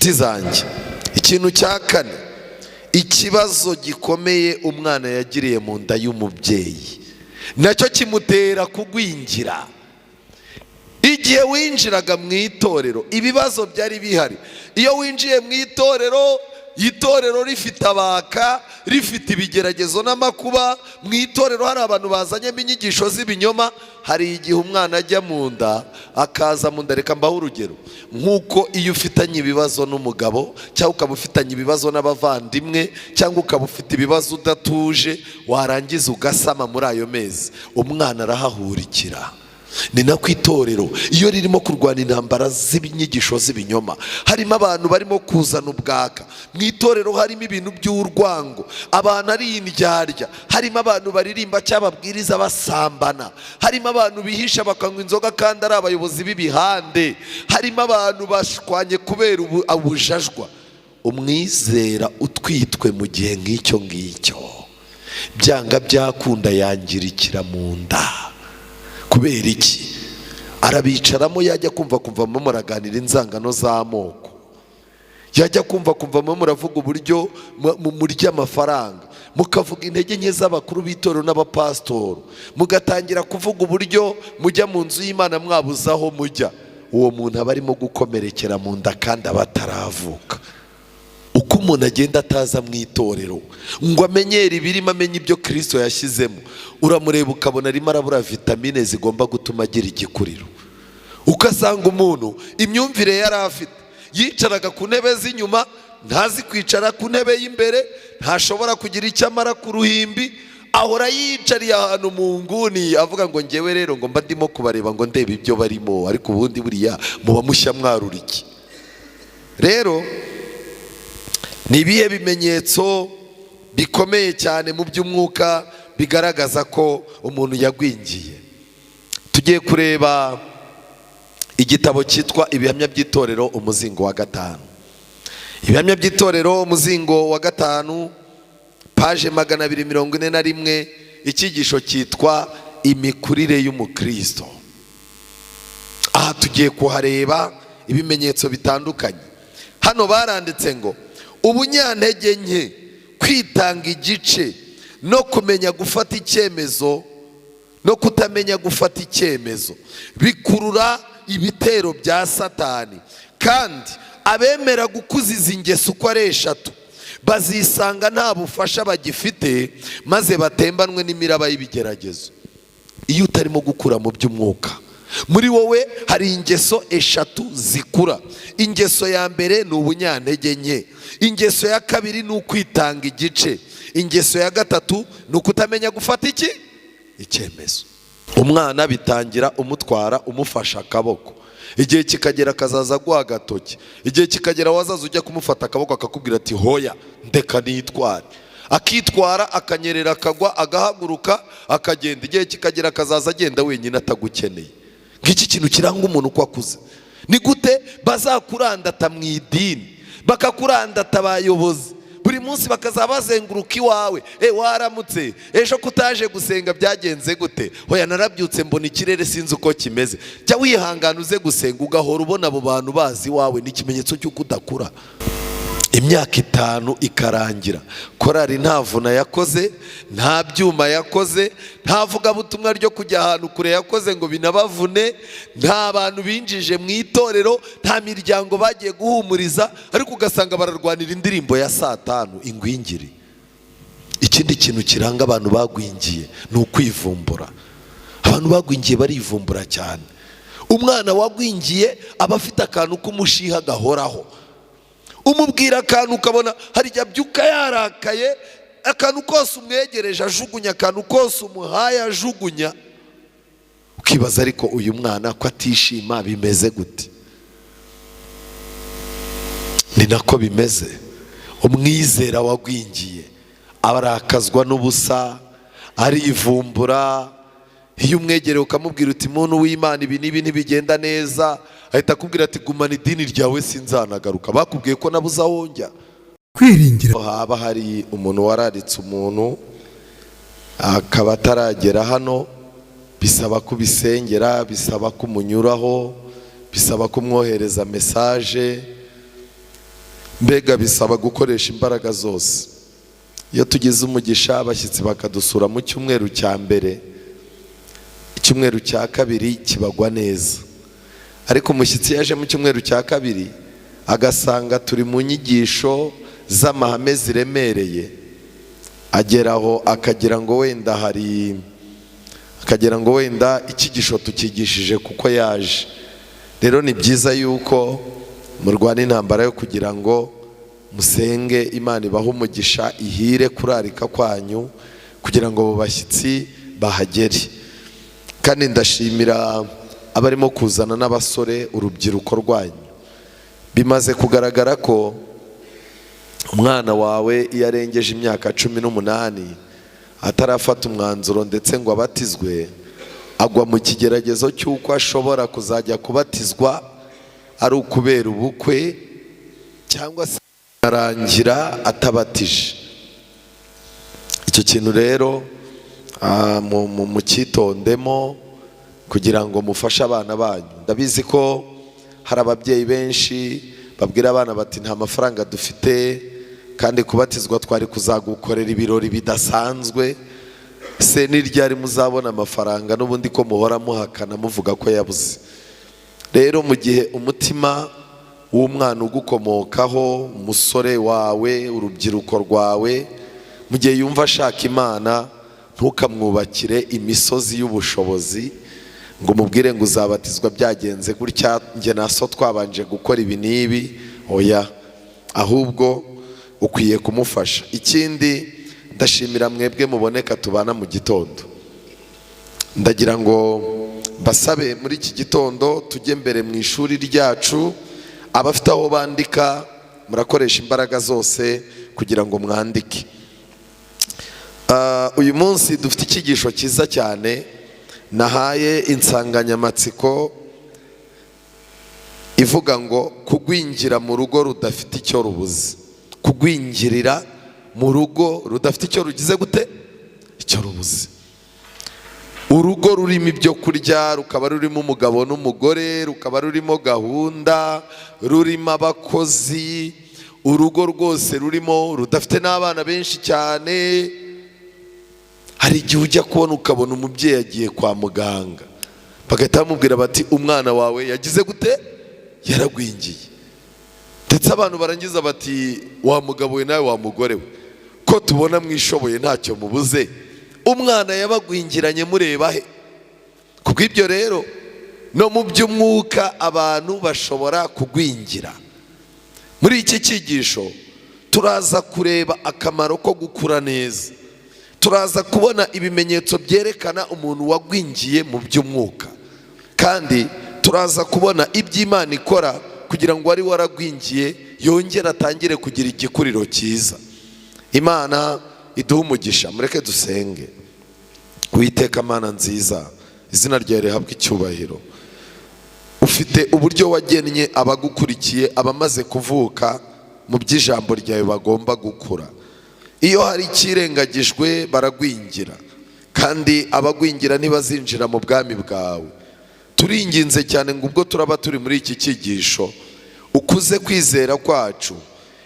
Nshuti zanjye, ikintu cya kane, ikibazo gikomeye umwana yagiriye mu nda y'umubyeyi nacyo kimutera kugwingira. Igihe winjiraga mu itorero, ibibazo byari bihari. Iyo winjiye mu itorero, itorero rifite abaka, rifite ibigeragezo n'amakuba, mu itorero hari abantu bazanyemo inyigisho z'ibinyoma, hari igihe umwana ajya mu nda, akaza mu nda. Reka mbahe urugero: nk'uko iyo ufitanye ibibazo n'umugabo, cyangwa ukaba ufitanye ibibazo n'abavandimwe, cyangwa ukaba ufite ibibazo udatuje, warangiza ugasama muri ayo mezi, umwana arahahurikira. Ni nako itorero iyo ririmo kurwana intambara z'inyigisho z'ibinyoma, harimo abantu barimo kuzana ubwaka mu itorero, harimo ibintu by'urwango, abantu ari indyarya, harimo abantu baririmba cyangwa babwiriza basambana, harimo abantu bihisha bakanywa inzoga kandi ari abayobozi b'ibihande, harimo abantu bashwanye kubera ubujajwa. Umwizera utwitwe mu gihe nk'icyo ngicyo, byanga byakunda yangirikira mu nda. Kubera iki? Arabicaramo, yajya kumva kumva muraganira inzangano z'amoko, yajya kumva kumva muravuga uburyo murya amafaranga, mukavuga intege nke z'abakuru b'itorero n'abapasitoro, mugatangira kuvuga uburyo mujya mu nzu y'Imana mwabuze aho mujya. Uwo muntu aba arimo gukomerekera mu nda kandi aba ataravuka. Uko umuntu agenda ataza mu itorero ngo amenyere ibirimo, amenye ibyo Kirisito yashyizemo, uramureba ukabona arimo arabura vitamine zigomba gutuma agira igikuriro. Ugasanga umuntu imyumvire yari afite, yicaraga ku ntebe z'inyuma, ntazi kwicara ku ntebe y'imbere, ntashobora kugira icyo amara ku ruhimbi, ahora yiyicariye ahantu mu nguni, avuga ngo: "Ngewe rero ngo mba ndimo kubareba, ngo ndebe ibyo barimo, ariko ubundi buriya muba mushya mwarura iki?" Rero ni ibihe bimenyetso bikomeye cyane mu by'umwuka bigaragaza ko umuntu yagwingiye? Tugiye kureba igitabo cyitwa Ibihamya by'Itorero, umuzingo wa gatanu. Ibihamya by'Itorero, umuzingo wa gatanu, page 241, icyigisho cyitwa "Imikurire y'umukristo". Aha tugiye kuhareba ibimenyetso bitandukanye. Hano baranditse ngo: "Ubunyantege nke, kwitanga igice no kumenya gufata icyemezo no kutamenya gufata icyemezo bikurura ibitero bya Satani, kandi abemera gukuza izi ngeso uko ari eshatu bazisanga nta bufasha bagifite, maze batembanwe n'imiraba y'ibigeragezo." Iyo utarimo gukura mu by'umwuka, muri wowe hari ingeso eshatu zikura. Ingeso ya mbere ni ubunyantege nke, ingeso ya kabiri ni ukwitanga igice, ingeso ya gatatu ni ukutamenya gufata iki? Icyemezo. Umwana bitangira umutwara, umufashe akaboko, igihe kikagera akazaza aguha agatoki, igihe kikagera wazaza ujya kumufata akaboko akakubwira ati: "Hoya, ndeka nitware." Akitwara, akanyerera, akagwa, agahaguruka, akagenda. Igihe kikagera akazaza agenda wenyine atagukeneye. Ngiki kintu kiranga umuntu uko akuze. Ni gute bazakurandata mu idini, bakakurandata abayobozi, buri munsi bakazaba bazenguruka iwawe: "E, waramutse? Ejo kutaje gusenga byagenze gute?" "Hoya, narabyutse mbona ikirere sinzi uko kimeze." "Jya wihangana uze gusenga." Ugahora ubona abo bantu bazi iwawe, ni ikimenyetso cy'uko udakura. Imyaka 5 ikarangira, korari nta vuna yakoze, nta byuma yakoze, nta vugabutumwa ryo kujya ahantu kure yakoze ngo binabavune, nta bantu binjije mu itorero, nta miryango bagiye guhumuriza, ariko ugasanga bararwanira indirimbo ya saa 5. Ingwingiri. Ikindi kintu kiranga abantu bagwingiye ni ukwivumbura. Abantu bagwingiye barivumbura cyane. Umwana wagwingiye aba afite akantu k'umushiha gahoraho. Umubwira akantu ukabona hari igihe abyuka yarakaye, akantu kose umwegereje ajugunya, akantu kose umuhaye ajugunya. Ukibaza: "Ariko uyu mwana ko atishima, bimeze gute?" Ni nako bimeze. Umwizera wagwingiye arakazwa n'ubusa, arivumbura. Iyo umwegereye ukamubwira uti: "Muntu w'Imana, ibi n'ibi ntibigenda neza," ahita akubwira ati: "Gumana idini ryawe, sinzanagaruka. Bakubwiye ko nabuze aho njya." Kwiringira. Haba hari umuntu wararitse umuntu akaba ataragera hano, bisaba kubisengera, bisaba kumunyuraho, bisaba kumwohereza message. Mbega bisaba gukoresha imbaraga zose. Iyo tugize umugisha abashyitsi bakadusura mu cyumweru cya mbere, icyumweru cya kabiri kibagwa neza. Ariko umushyitsi yaje mu cyumweru cya kabiri agasanga turi mu nyigisho z'amahame ziremereye, ageraho akagira ngo wenda hari akagira ngo wenda icyigisho tukigishije kuko yaje. Rero ni byiza yuko murwana intambara yo kugira ngo musenge Imana ibahe umugisha, ihire kurarika kwanyu kugira ngo abo bashyitsi bahagere. Kandi ndashimira abarimo kuzana n'abasore, urubyiruko rwanyu. Bimaze kugaragara ko umwana wawe iyo arengeje imyaka 18 atarafata umwanzuro ndetse ngo abatizwe, agwa mu kigeragezo cy'uko ashobora kuzajya kubatizwa ari ukubera ubukwe, cyangwa se arangira atabatije. Icyo kintu rero mucyitondemo kugira ngo mufashe abana banyu. Ndabizi ko hari ababyeyi benshi babwira abana bati: "Nta mafaranga dufite, kandi kubatizwa twari kuzagukorera ibirori bidasanzwe." Se ni ryari muzabona amafaranga n'ubundi ko muhora muhakana muvuga ko yabuze? Rero mu gihe umutima w'umwana ugukomokaho, umusore wawe, urubyiruko rwawe, mu gihe yumva ashaka Imana, ntukamwubakire imisozi y'ubushobozi ngo umubwire ngo uzabatizwa byagenze gutya, njye na so twabanje gukora ibi n'ibi. Oya, ahubwo ukwiye kumufasha. Ikindi, ndashimira mwebwe muboneka tubana mu gitondo. Ndagira ngo mbasabe muri iki gitondo tujye mbere mu ishuri ryacu. Abafite aho bandika, murakoresha imbaraga zose kugira ngo mwandike. Uyu munsi dufite icyigisho cyiza cyane nahaye insanganyamatsiko ivuga ngo kugwingira mu rugo rudafite icyo rubuze. Kugwingirira mu rugo rudafite icyo rugize gute? Icyo rubuze. Urugo rurimo ibyo kurya, rukaba rurimo umugabo n'umugore, rukaba rurimo gahunda, rurimo abakozi, urugo rwose rurimo, rudafite n'abana benshi cyane, hari igihe ujya kubona ukabona umubyeyi agiye kwa muganga, bagahita bamubwira bati: "Umwana wawe yagize gute? Yaragwingiye." Ndetse abantu barangiza bati: "Wa mugabo we nawe wa mugore we, ko tubona mwishoboye, ntacyo mubuze, umwana yabagwingiranye mureba he?" Kubw'ibyo rero, no mu by'umwuka abantu bashobora kugwingira. Muri iki cyigisho turaza kureba akamaro ko gukura neza, turaza kubona ibimenyetso byerekana umuntu wagwingiye mu by'umwuka, kandi turaza kubona ibyo Imana ikora kugira ngo wari waragwingiye yongere atangire kugira igikuriro cyiza. Imana iduhe umugisha. Mureke dusenge. Uwiteka Mana nziza, izina ryawe rihabwe icyubahiro. Ufite uburyo wagennye abagukurikiye, abamaze kuvuka mu by'ijambo ryawe bagomba gukura. Iyo hari icyirengagijwe baragwingira, kandi abagwingira ntibazinjira mu bwami bwawe. Turinginze cyane ngo ubwo turaba turi muri iki cyigisho, ukuze kwizera kwacu,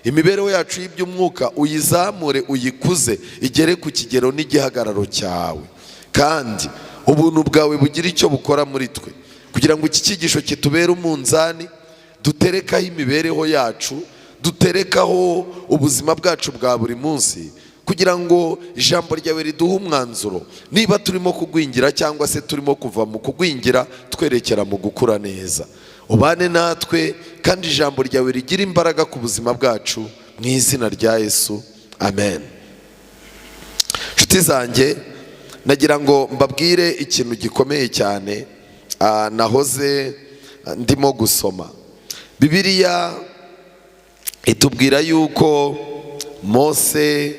imibereho yacu y'iby'umwuka uyizamure, uyikuze igere ku kigero n'igihagararo cyawe, kandi ubuntu bwawe bugire icyo bukora muri twe, kugira ngo iki cyigisho kitubere umunzani duterekaho imibereho yacu, duterekaho ubuzima bwacu bwa buri munsi, kugira ngo ijambo ryawe riduhe umwanzuro niba turimo kugwingira cyangwa se turimo kuva mu kugwingira twerekera mu gukura neza. Ubane natwe, kandi ijambo ryawe rigire imbaraga ku buzima bwacu, mu izina rya Yesu, amen. Inshuti zanjye, nagira ngo mbabwire ikintu gikomeye cyane. Nahoze ndimo gusoma Bibiliya, itubwira yuko Mose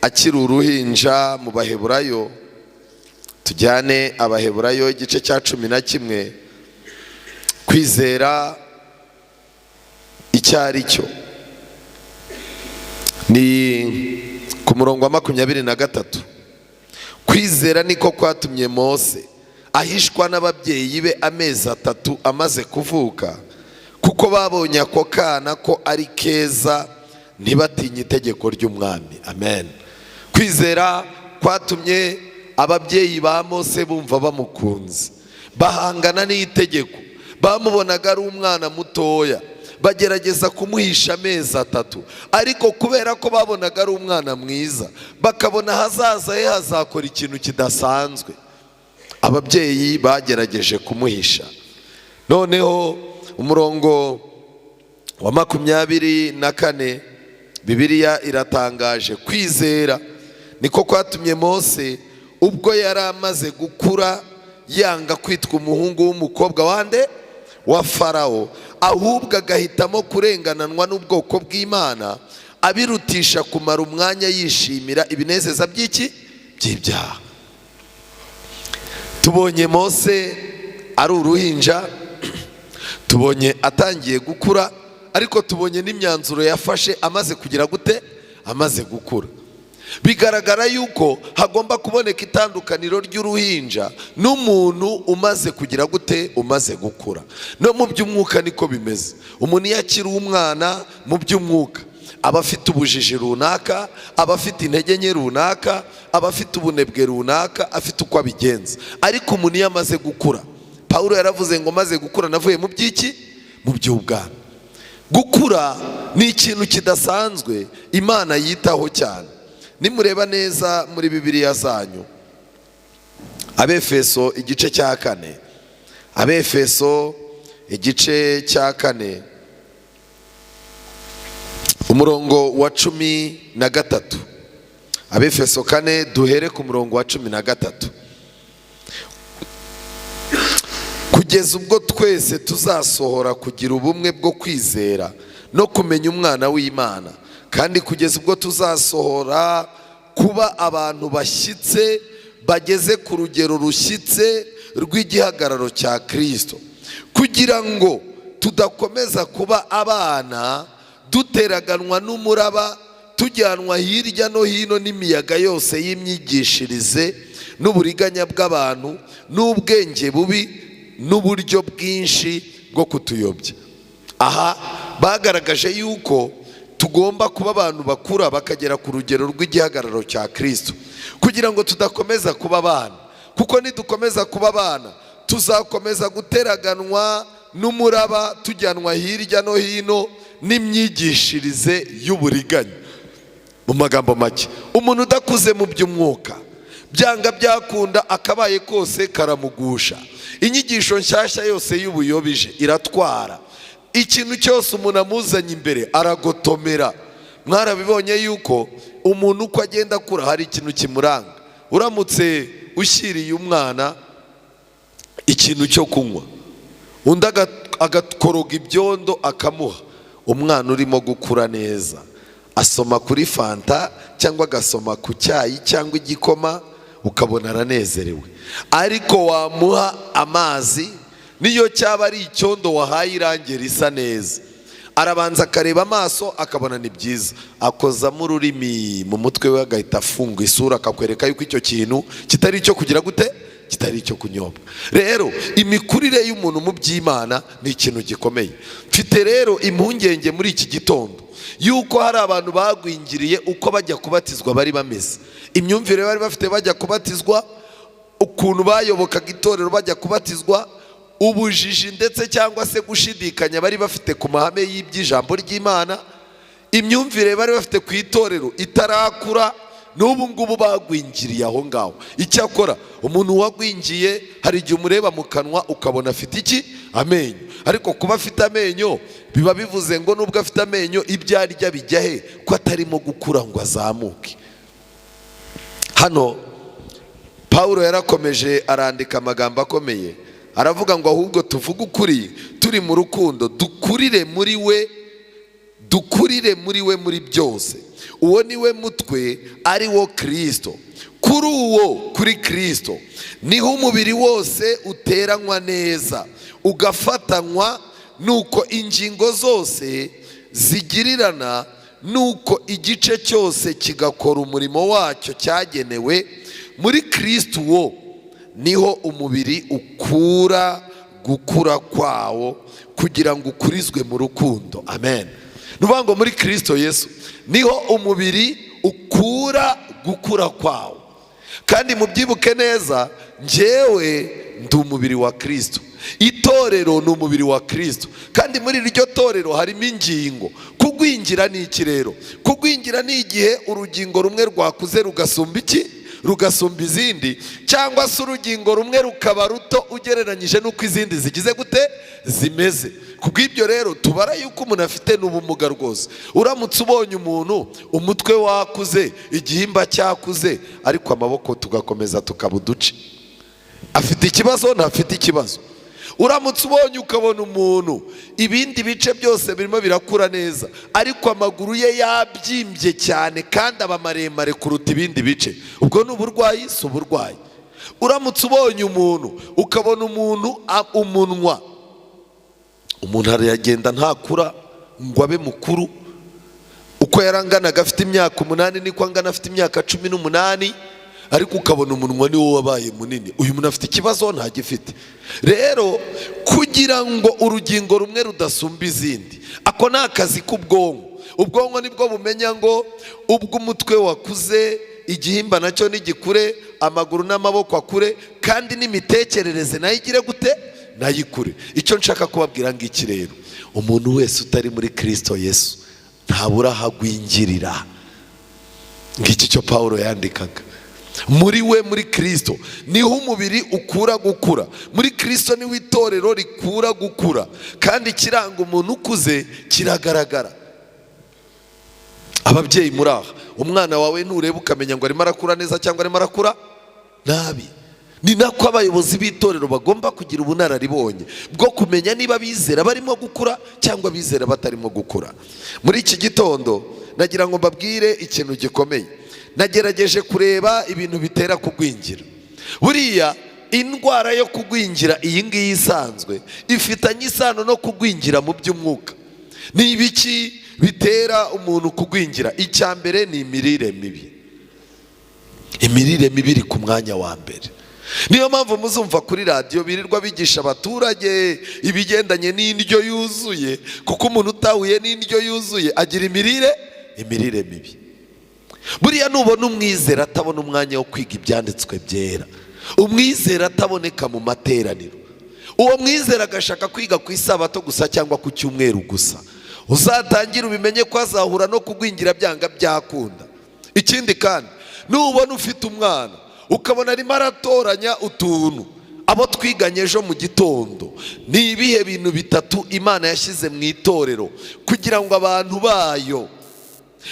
akiri uruhinja. Mu Baheburayo, tujyane Abaheburayo igice cya 11, kwizera icyo ari cyo, ni ku murongo wa 23. Kwizera niko kwatumye Mose ahishwa n'ababyeyi be amezi 3 amaze kuvuka, kuko Kuko babonye ako kana ko ari keza, ntibatinye itegeko ry'umwami. Amen. Kwizera kwatumye ababyeyi ba Mose bumva bamukunze, bahangana n'itegeko. Bamubonaga ari umwana mutoya, bagerageza kumuhisha amezi 3, ariko kubera ko babonaga ari umwana mwiza, bakabona ahazaza he hazakora ikintu kidasanzwe, ababyeyi bagerageje kumuhisha. Noneho umurongo wa 24, Bibiliya iratangaje: kwizera niko kwatumye Mose, ubwo yari amaze gukura, yanga kwitwa umuhungu w'umukobwa wande? Wa Farawo, ahubwo agahitamo kurengananwa n'ubwoko bw'Imana, abirutisha kumara umwanya yishimira ibinezeza by'iki? By'ibyaha. Tubonye Mose ari uruhinja, tubonye atangiye gukura, ariko tubonye n'imyanzuro yafashe amaze kugira gute? Amaze gukura. Bigaragara yuko hagomba kuboneka itandukaniro ry'uruhinja n'umuntu umaze kugira gute? Umaze gukura. No mu by'umwuka niko bimeze. Umuntu iyo akiri umwana mu by'umwuka, aba afite ubujiji runaka, aba afite intege nke runaka, aba afite ubunebwe runaka, afite uko abigenza. Ariko umuntu iyo amaze gukura, Pawulo yaravuze ngo: "Maze gukura navuye mu by'iki? Mu by'ubwana." Gukura ni ikintu kidasanzwe Imana yitaho cyane. Nimureba neza muri Bibiliya zanyu, Abefeso igice cya 4, Abefeso igice cya 4, umurongo wa 13. Abefeso 4, duhere ku murongo wa 13: "Kugeza ubwo twese tuzasohora kugira ubumwe bwo kwizera no kumenya Umwana w'Imana, kandi kugeza ubwo tuzasohora kuba abantu bashyitse, bageze ku rugero rushyitse rw'igihagararo cya Kirisito, kugira ngo tudakomeza kuba abana duteraganwa n'umuraba, tujyanwa hirya no hino n'imiyaga yose y'imyigishirize n'uburiganya bw'abantu n'ubwenge bubi n'uburyo bwinshi bwo kutuyobya." Aha bagaragaje yuko tugomba kuba abantu bakura, bakagera ku rugero rw'igihagararo cya Kirisito, kugira ngo tudakomeza kuba abana, kuko nidukomeza kuba abana tuzakomeza guteraganwa n'umuraba, tujyanwa hirya no hino n'imyigishirize y'uburiganya. Mu magambo make, umuntu udakuze mu by'umwuka, byanga byakunda akabaye kose karamugusha. Inyigisho nshyashya yose y'ubuyobije iratwara. Ikintu cyose umuntu amuzanye imbere aragotomera. Mwarabibonye yuko umuntu uko agenda akura hari ikintu kimuranga. Uramutse ushyiriye umwana ikintu cyo kunywa, undi agakoroga ibyondo akamuha, umwana urimo gukura neza asoma kuri fanta cyangwa agasoma ku cyayi cyangwa igikoma, ukabona aranezerewe. Ariko wamuha amazi, niyo cyaba ari icyondo wahaye irangi risa neza, arabanza akareba amaso akabona ni byiza, akozamo ururimi, mu mutwe we agahita afunga isura, akakwereka yuko icyo kintu kitari icyo kugira gute? Kitari icyo kunyobwa. Rero imikurire y'umuntu mu by'Imana ni ikintu gikomeye. Mfite rero impungenge muri iki gitondo yuko hari abantu bagwingiriye uko bajya kubatizwa bari bameze, imyumvire bari bafite bajya kubatizwa, ukuntu bayobokaga itorero bajya kubatizwa, ubujiji ndetse cyangwa se gushidikanya bari bafite ku mahame y'iby'ijambo ry'Imana, imyumvire bari bafite ku itorero itarakura, n'ubu ngubu bagwingiriye aho ngaho. Icyakora umuntu wagwingiye hari igihe umureba mu kanwa ukabona afite iki? Amenyo. Ariko kuba afite amenyo biba bivuze ngo nubwo afite amenyo, ibyo arya bijya he, ko atarimo gukura ngo azamuke? Hano Pawulo yarakomeje arandika amagambo akomeye, aravuga ngo: "Ahubwo tuvuge ukuri turi mu rukundo, dukurire muri we, dukurire muri we muri byose. Uwo ni we mutwe, ari wo Kirisito. Kuri uwo, kuri Kirisito, niho umubiri wose uteranywa neza ugafatanywa, nuko ingingo zose zigirirana, nuko igice cyose kigakora umurimo wacyo cyagenewe. Muri Kirisito uwo niho umubiri ukura gukura." gukura kwawo kugira ngo ukurizwe mu rukundo. Amen. Ni ukuvuga ngo muri Kirisito Yesu niho umubiri ukura gukura kwawo. Kandi mubyibuke neza, njyewe ndi umubiri wa Kirisito, itorero ni umubiri wa Kirisito, kandi muri iryo torero harimo ingingo. Kugwingira ni iki rero? Kugwingira ni igihe urugingo rumwe rwakuze rugasumba iki? Rugasumba izindi, cyangwa se urugingo rumwe rukaba ruto ugereranyije n'uko izindi zigize gute zimeze. Kubw'ibyo rero tubara yuko umuntu afite n'ubumuga rwose. Uramutse ubonye umuntu umutwe wakuze, igihimba cyakuze, ariko amaboko tugakomeza tukaba uduce, afite ikibazo? Ntafite ikibazo. Uramutse ubonye ukabona umuntu ibindi bice byose birimo birakura neza, ariko amaguru ye yabyimbye cyane kandi aba maremare kuruta ibindi bice, ubwo ni uburwayi? Si uburwayi. Uramutse ubonye umuntu ukabona umuntu umunwa, umuntu aragenda ntakura ngo abe mukuru, uko yaranganaga afite imyaka 8 niko angana afite imyaka 18, ariko ukabona umunwa niwo wabaye munini, uyu muntu afite ikibazo? Ntagifite. Rero kugira ngo urugingo rumwe rudasumba izindi, ako ni akazi k'ubwonko. Ubwonko nibwo bumenya ngo ubwo umutwe wakuze, igihimba nacyo nigikure, amaguru n'amaboko akure, kandi n'imitekerereze nayo igire gute? Nayo ikure. Icyo nshaka kubabwira ngiki rero, umuntu wese utari muri Kirisito Yesu ntabura aho agwingirira. Ngiki cyo Pawulo yandikaga. Muri we, muri Kirisito, niho umubiri ukura gukura. Muri Kirisito niho itorero rikura gukura. Kandi ikiranga umuntu ukuze kiragaragara. Ababyeyi muri aha, umwana wawe ntureba ukamenya ngo arimo arakura neza cyangwa arimo arakura nabi. Ni nako abayobozi b'itorero bagomba kugira ubunararibonye bwo kumenya niba abizera barimo gukura cyangwa abizera batarimo gukura. Muri iki gitondo nagira ngo mbabwire ikintu gikomeye. Nagerageje kureba ibintu bitera kugwingira. Buriya indwara yo kugwingira iyi ngiyi isanzwe ifitanye isano no kugwingira mu by'umwuka. Ni ibiki bitera umuntu kugwingira? Icya mbere ni imirire mibi. Imirire mibi iri ku mwanya wa mbere. Niyo mpamvu muzumva kuri radiyo birirwa bigisha abaturage ibigendanye n'indyo yuzuye, kuko umuntu utahuye n'indyo yuzuye agira imirire mibi. Buriya nubona umwizera atabona umwanya wo kwiga ibyanditswe byera, umwizera ataboneka mu materaniro, uwo mwizera agashaka kwiga ku isabato gusa cyangwa ku cyumweru gusa, uzatangire ubimenye ko azahura no kugwingira byanga byakunda. Ikindi kandi, nubona ufite umwana ukabona arimo aratoranya utuntu, abo twiganye ejo mu gitondo, ni ibihe bintu bitatu Imana yashyize mu itorero kugira ngo abantu bayo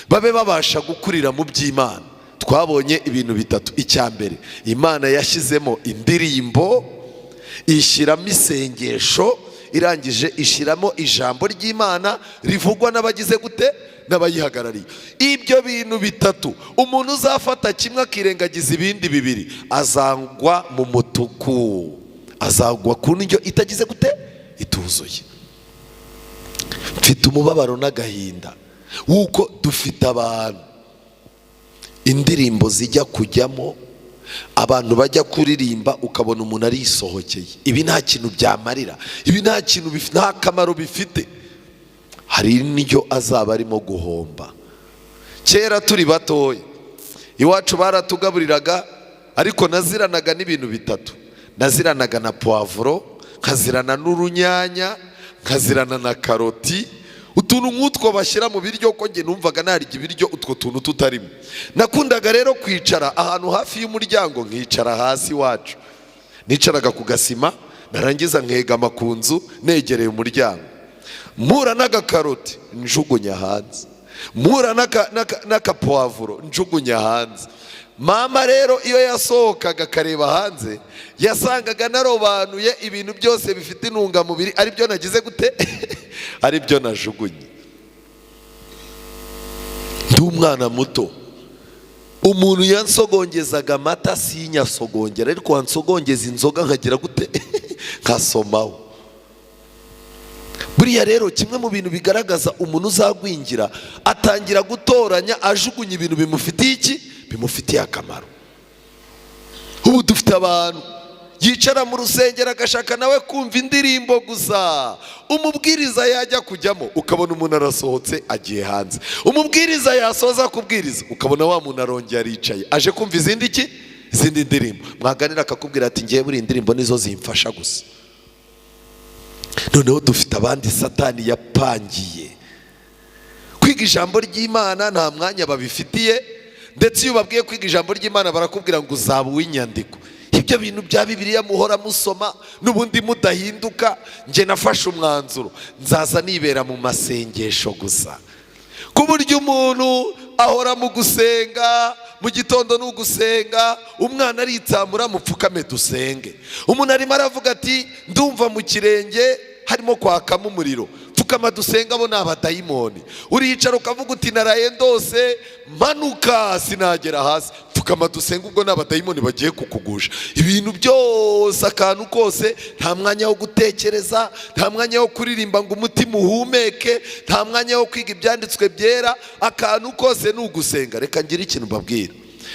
babe babasha gukurira mu by'Imana? Twabonye ibintu bitatu. Icya mbere, Imana yashyizemo indirimbo, ishyiramo isengesho, irangije ishyiramo ijambo ry'Imana rivugwa n'abagize gute? N'abayihagarariye. Ibyo bintu bitatu, umuntu uzafata kimwe akirengagiza ibindi bibiri azagwa mu mutuku, azagwa ku ndyo itagize gute? Ituzuye. Mfite umubabaro n'agahinda w'uko dufite abantu indirimbo zijya kujyamo, abantu bajya kuririmba ukabona umuntu arisohokeye. Ibi nta kintu byamarira, ibi nta kintu, nta kamaro bifite. Hari n'iryo azaba arimo guhomba. Kera turi batoya iwacu baratugaburiraga, ariko naziranaga n'ibintu bitatu. Naziranaga na puwavuro, nkazirana n'urunyanya, nkazirana na karoti. Utuntu nk'utwo bashyira mu biryo, ko njye numvaga narya ibiryo utwo tuntu tutarimo. Nakundaga rero kwicara ahantu hafi y'umuryango, nkicara hasi iwacu. Nicaraga ku gasima, narangiza nkegama ku nzu negereye umuryango. Mpura n'agakaroti njugunya hanze, mpura n'akapuwavuro njugunya hanze. Mama rero iyo yasohokaga akareba hanze, yasangaga narobanuye ibintu byose bifite intungamubiri, aribyo nagize gute? Aribyo najugunye. Ndi umwana muto, umuntu yansogongezaga amata sinyasogongera, ariko wansogongeza inzoga nkagira gute? Nkasomaho. Buriya rero kimwe mu bintu bigaragaza umuntu uzagwingira, atangira gutoranya ajugunya ibintu bimufitiye iki? Bimufitiye akamaro. Ubu dufite abantu Yicara mu rusengero agashaka nawe kumva indirimbo gusa. Umubwiriza yajya kujyamo, ukabona umuntu arasohotse agiye hanze. Umubwiriza yasoza kubwiriza, ukabona wa muntu arongeye aricaye, aje kumva izindi iki, izindi ndirimbo. Mwaganira akakubwira ati: "Ngewe buriya indirimbo nizo zimfasha gusa." Noneho dufite abandi Satani yapangiye kwiga ijambo ry'Imana, nta mwanya babifitiye. Ndetse iyo ubabwiye kwiga ijambo ry'Imana, barakubwira ngo uzaba uw'inyandiko, ibyo bintu bya Bibiliya muhora musoma n'ubundi mudahinduka. Njye nafashe umwanzuro, nzaza nibera mu masengesho gusa. Ku buryo umuntu ahora mu gusenga, mu gitondo ni ugusenga, umwana aritsamura: "Mupfukame dusenge." Umuntu arimo aravuga ati: "Ndumva mu kirenge harimo kwakamo umuriro." "Pfukama dusenga, abo ni abadayimoni." Uricara ukavuga uti: "Naraye ndose manuka sinagera hasi." "Pfukama dusenga, ubwo ni abadayimoni bagiye kukugusha." Ibintu byose, akantu kose, nta mwanya wo gutekereza, nta mwanya wo kuririmba ngo umutima uhumeke, nta mwanya wo kwiga ibyanditswe byera. Akantu kose ni ugusenga. Reka ngire ikintu mbabwira.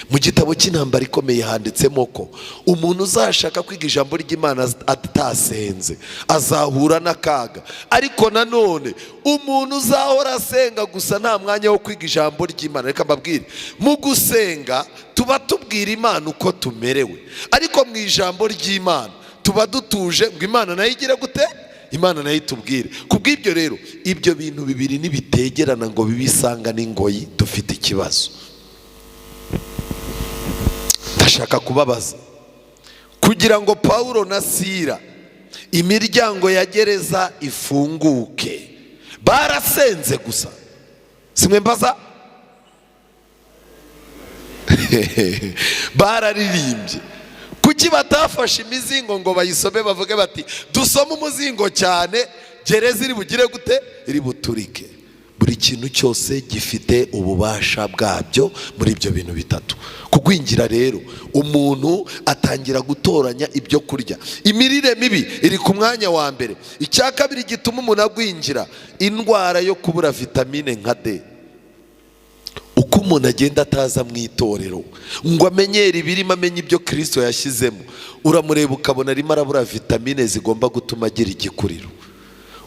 Mu gitabo cy'Intambara Ikomeye handitsemo ko umuntu uzashaka kwiga ijambo ry'Imana atasenze azahura n'akaga. Ariko nanone umuntu uzahora asenga gusa, nta mwanya wo kwiga ijambo ry'Imana, reka mbabwire, mu gusenga tuba tubwira Imana uko tumerewe, ariko mu ijambo ry'Imana tuba dutuje ngo Imana nayo igire gute? Imana nayo itubwire. Ku bw'ibyo rero, ibyo bintu bibiri nibitegerana ngo bibisanga n'ingoyi, dufite ikibazo. Ndashaka kubabaza: kugira ngo Pawulo na Sira imiryango ya gereza ifunguke, barasenze gusa? Simwe mbaza. Bararirimbye. Kuki batafashe imizingo ngo bayisome, bavuge bati: "Dusome umuzingo cyane, gereza iri bugire gute? Iri buturike"? Buri kintu cyose gifite ububasha bwabyo muri ibyo bintu bitatu. Kugwingira rero, umuntu atangira gutoranya ibyo kurya. Imirire mibi iri ku mwanya wa mbere. Icya kabiri gituma umuntu agwingira, indwara yo kubura vitamine nka D. Uko umuntu agenda ataza mu itorero ngo amenyere ibirimo, amenye ibyo Kirisito yashyizemo, uramureba ukabona arimo arabura vitamine zigomba gutuma agira igikuriro.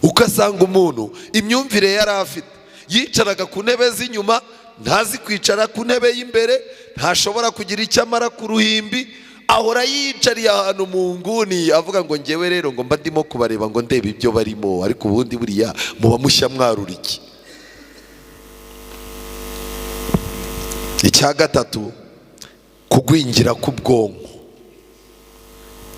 Ugasanga umuntu imyumvire yari afite, yicaraga ku ntebe z'inyuma, ntazi kwicara ku ntebe y'imbere, ntashobora kugira icyo amara ku ruhimbi, ahora yiyicariye ahantu mu nguni, avuga ngo: "Ngewe rero ngo mba ndimo kubareba, ngo ndebe ibyo barimo, ariko ubundi buriya muba mushya mwarura iki?" Icya gatatu, kugwingira k'ubwonko.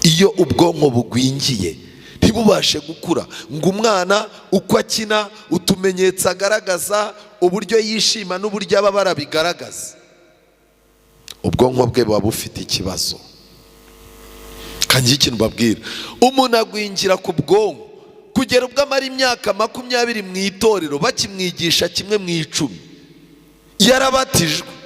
Iyo ubwonko bugwingiye, ntibubashe gukura, ngo umwana uko akina, utumenyetso agaragaza, uburyo yishima n'uburyo ababara bigaragaza, ubwonko bwe buba bufite ikibazo. Kandi ikintu babwira, umuntu agwingira ku bwonko kugera ubwo amara imyaka 20 mu itorero bakimwigisha 1 mu 10, yarabatijwe,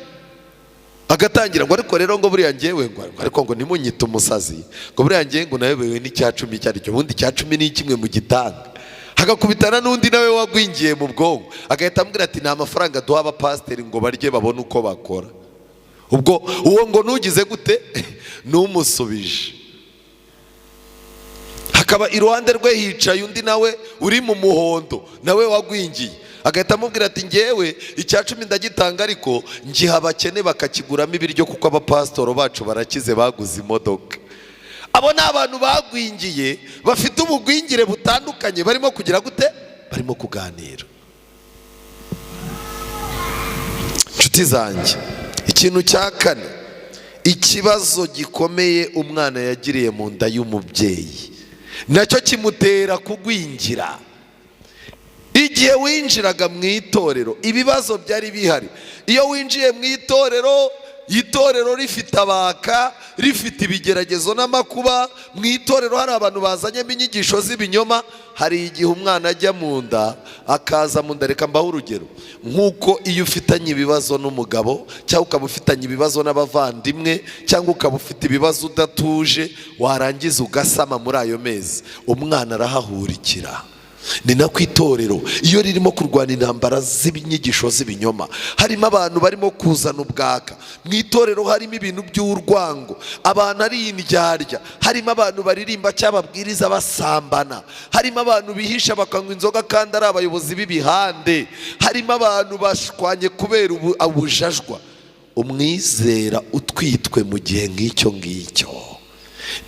agatangira ngo: "Ariko rero ngo buriya ngewe ngo, ariko ngo ntimunyite umusazi, ngo buriya ngewe ngo nayobewe n'icya cumi icyo ari cyo, ubundi icya cumi ni kimwe mu gitanga." Hagakubitana n'undi nawe wagwingiye mu bwonko, agahita amubwira ati: "Ni amafaranga duha abapasiteri ngo barye babone uko bakora." Ubwo uwo ngo ntugize gute? Ntumusubije. Hakaba iruhande rwe hicaye undi nawe uri mu muhondo, nawe wagwingiye, agahita amubwira ati: "Ngewe icya cumi ndagitanga, ariko ngiha abakene bakakiguramo ibiryo, kuko abapasitoro bacu barakize, baguze imodoka." Abo ni abantu bagwingiye, bafite ubugwingire butandukanye, barimo kugira gute? Barimo kuganira. Inshuti zanjye, ikintu cya kane, ikibazo gikomeye umwana yagiriye mu nda y'umubyeyi nacyo kimutera kugwingira. Igihe winjiraga mu itorero, ibibazo byari bihari. Iyo winjiye mu itorero, itorero rifite abaka, rifite ibigeragezo n'amakuba, mu itorero hari abantu bazanyemo inyigisho z'ibinyoma, hari igihe umwana ajya mu nda, akaza mu nda. Reka mbaho urugero: nk'uko iyo ufitanye ibibazo n'umugabo, cyangwa ukaba ufitanye ibibazo n'abavandimwe, cyangwa ukaba ufite ibibazo udatuje, warangiza ugasama muri ayo mezi, umwana arahahurikira. Ni nako itorero iyo ririmo kurwana intambara z'inyigisho z'ibinyoma, harimo abantu barimo kuzana ubwaka mu itorero, harimo ibintu by'urwango, abantu ari indyarya, harimo abantu baririmba cyangwa babwiriza basambana, harimo abantu bihisha bakanywa inzoga kandi ari abayobozi b'ibihande, harimo abantu bashwanye kubera ubujajwa. Umwizera utwitwe mu gihe nk'icyo ngicyo,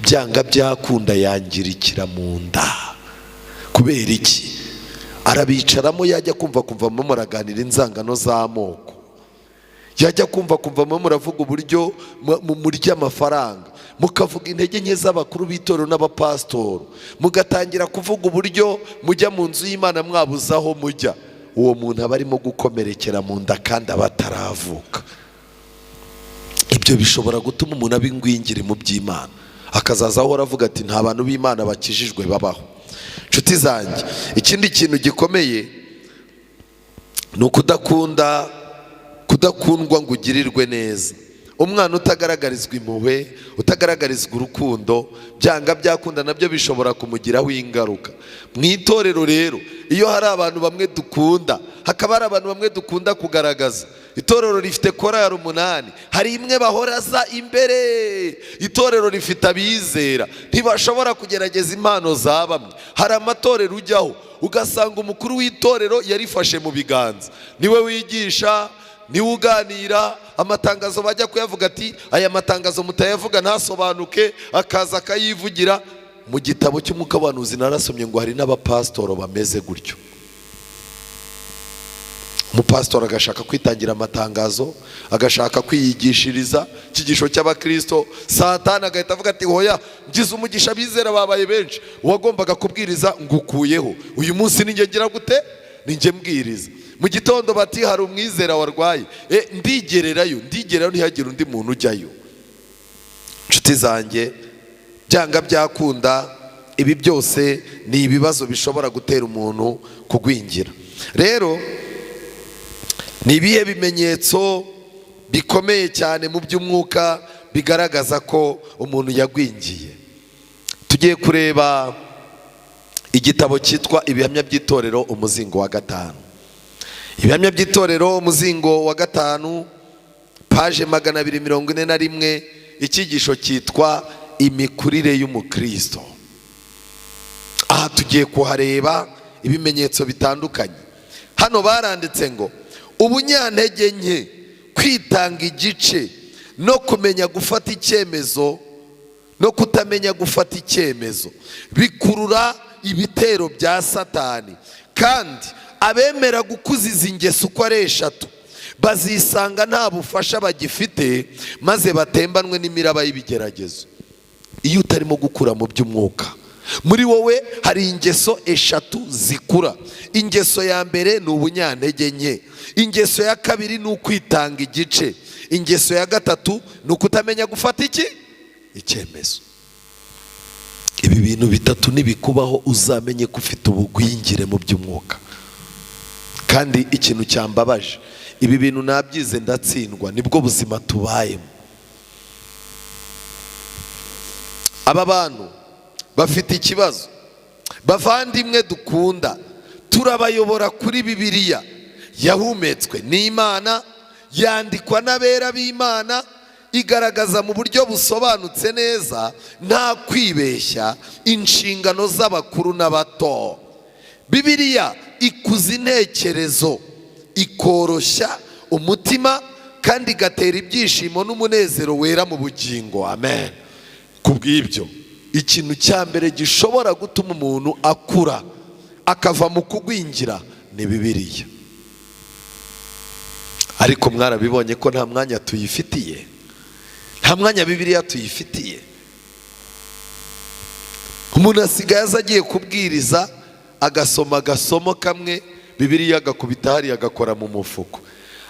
byanga byakunda yangirikira mu nda. Kubera iki? Arabicaramo, yajya kumva kumva muraganira inzangano z'amoko, yajya kumva kumva muravuga uburyo murya amafaranga, mukavuga intege nke z'abakuru b'itorero n'abapasitoro, mugatangira kuvuga uburyo mujya mu nzu y'Imana mwabuze aho mujya. Uwo muntu aba arimo gukomerekera mu nda kandi aba ataravuka. Ibyo bishobora gutuma umuntu aba ingwingiri mu by'Imana, akazaza ahora avuga ati nta bantu b'Imana bakijijwe babaho. Inshuti zanjye, ikindi kintu gikomeye ni ukudakunda, kudakundwa ngo ugirirwe neza. Umwana utagaragarizwa impuhwe, utagaragarizwa urukundo, byanga byakunda nabyo bishobora kumugiraho ingaruka. Mu itorero rero, iyo hari abantu bamwe dukunda, hakaba hari abantu bamwe dukunda kugaragaza, itorero rifite korali 8, hari imwe bahoraza imbere. Itorero rifite abizera, ntibashobora kugerageza impano za bamwe. Hari amatorero ujyaho ugasanga umukuru w'itorero yarifashe mu biganza, niwe wigisha, niwe uganira, amatangazo bajya kuyavuga ati aya matangazo mutayavuga ntasobanuke, akaza akayivugira. Mu gitabo cy'umwuka w'abahanuzi narasomye ngo hari n'abapasitoro bameze gutyo. Umupasitori agashaka kwitangira amatangazo, agashaka kwiyigishiriza icyigisho cy'abakristo, Satani agahita avuga ati hoya, ngize umugisha abizera babaye benshi, uwagombaga kubwiriza ngukuyeho, uyu munsi ninjye ngira gute, ninjye mbwiriza. Mu gitondo bati hari umwizera warwaye, ndigererayo, ndigererayo, ntihagire undi muntu ujyayo. Inshuti zanjye, byanga byakunda ibi byose ni ibibazo bishobora gutera umuntu kugwingira. Rero ni ibihe bimenyetso bikomeye cyane mu by'umwuka bigaragaza ko umuntu yagwingiye? Tugiye kureba igitabo cyitwa Ibihamya by'Itorero, umuzingo wa 5. Ibihamya by'Itorero, umuzingo wa 5, paje 241, icyigisho cyitwa imikurire y'umukristo. Aha tugiye kuhareba ibimenyetso bitandukanye. Hano baranditse ngo ubunyantege nke, kwitanga igice, no kumenya gufata icyemezo no kutamenya gufata icyemezo bikurura ibitero bya Satani, kandi abemera gukuza izi ngeso uko ari 3 bazisanga nta bufasha bagifite, maze batembanwe n'imiraba y'ibigeragezo. Iyo utarimo gukura mu by'umwuka, muri wowe hari ingeso 3 zikura. Ingeso ya mbere ni ubunyantege nke, ingeso ya kabiri ni ukwitanga igice, ingeso ya gatatu ni ukutamenya gufata iki icyemezo. Ibi bintu bitatu nibikubaho, uzamenye ko ufite ubugwingire mu by'umwuka. Kandi ikintu cyambabaje, ibi bintu nabyize ndatsindwa, nibwo buzima tubayemo. Aba bantu bafite ikibazo. Bavandimwe dukunda, turabayobora kuri Bibiliya yahumetswe n'Imana, yandikwa n'abera b'Imana, igaragaza mu buryo busobanutse neza nta kwibeshya inshingano z'abakuru n'abato. Bibiliya ikuza intekerezo, ikoroshya umutima, kandi igatera ibyishimo n'umunezero wera mu bugingo. Amen. Kubw'ibyo, ikintu cya mbere gishobora gutuma umuntu akura akava mu kugwingira ni Bibiliya. Ariko mwarabibonye ko nta mwanya tuyifitiye, nta mwanya Bibiliya tuyifitiye. Umuntu asigaye aza agiye kubwiriza, agasoma agasomo kamwe, Bibiliya agakubita hariya, agakora mu mufuko,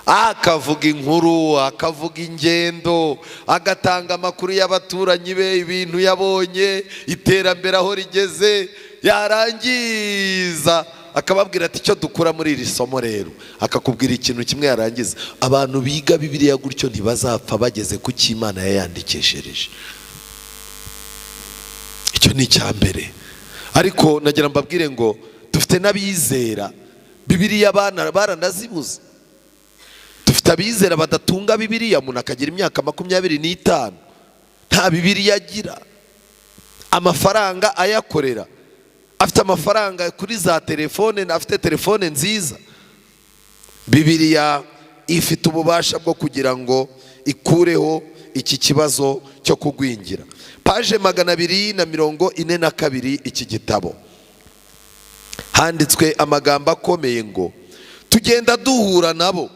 akavuga inkuru, akavuga ingendo, agatanga amakuru y'abaturanyi be, ibintu yabonye, iterambere aho rigeze, yarangiza akababwira ati icyo dukura muri iri somo rero, akakubwira ikintu kimwe yarangiza. Abantu biga Bibiliya gutyo ntibazapfa bageze ku cyo Imana yayandikishereje. Icyo ni icya mbere. Ariko nagira mbabwire ngo Dufite n'abizera Bibiliya baranazibuze. Dufite abizera badatunga Bibiliya, umuntu akagira imyaka 25 nta Bibiliya agira, amafaranga ayakorera, afite amafaranga kuri za telefone, afite telefone nziza. Bibiliya ifite ububasha bwo kugira ngo ikureho iki kibazo cyo kugwingira. Page 242, iki gitabo, handitswe amagambo akomeye ngo tugenda duhura nabo,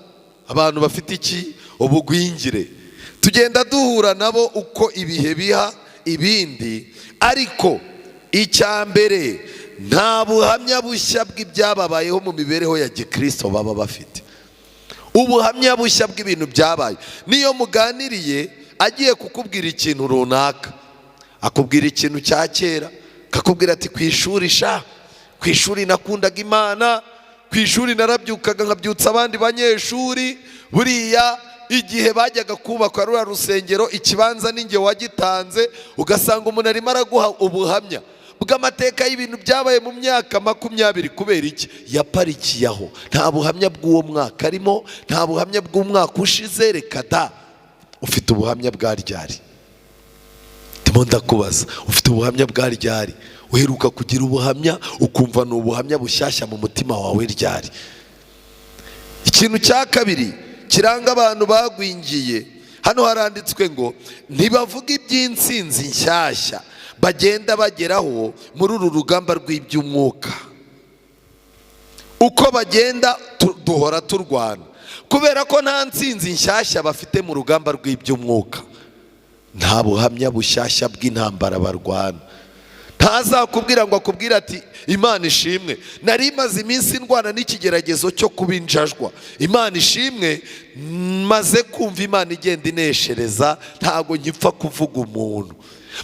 abantu bafite iki? Ubugwingire. Tugenda duhura nabo uko ibihe biha ibindi, ariko icya mbere, nta buhamya bushya bw'ibyababayeho mu mibereho ya gikristo baba bafite. Ubuhamya bushya bw'ibintu byabaye, niyo muganiriye agiye kukubwira ikintu runaka, akubwira ikintu cya kera, akakubwira ati: "Ku ishuri sha, ku ishuri nakundaga Imana, ku ishuri narabyukaga nkabyutsa abandi banyeshuri. Buriya igihe bajyaga kubaka ruriya rusengero, ikibanza ninjye wagitanze." Ugasanga umuntu arimo araguha ubuhamya bw'amateka y'ibintu byabaye mu myaka 20. Kubera iki? Yaparikiye aho. Nta buhamya bw'uwo mwaka arimo, nta buhamya bw'umwaka ushize. Reka da! Ufite ubuhamya bwa ryari? Ndimo ndakubaza, ufite ubuhamya bwa ryari? Uheruka kugira ubuhamya ukumva ni ubuhamya bushyashya mu mutima wawe ryari? Ikintu cya kabiri kiranga abantu bagwingiye, hano haranditswe ngo ntibavuga iby'insinzi nshyashya bagenda bageraho muri uru rugamba rw'iby'umwuka. Uko bagenda duhora turwana, kubera ko nta nsinzi nshyashya bafite mu rugamba rw'iby'umwuka, nta buhamya bushyashya bw'intambara barwana. Ntazakubwira ngo akubwire ati: "Imana ishimwe, nari maze iminsi ndwana n'ikigeragezo cyo kuba injajwa. Imana ishimwe, maze kumva Imana igenda ineshereza, ntabwo nkipfa kuvuga umuntu.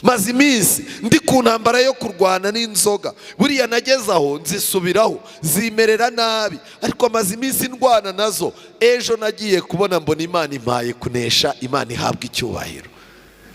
Maze iminsi ndi ku ntambara yo kurwana n'inzoga. Buriya nageze aho nzisubiraho, zimerera nabi, ariko maze iminsi ndwana nazo. Ejo nagiye kubona mbona Imana impaye kunesha. Imana ihabwa icyubahiro.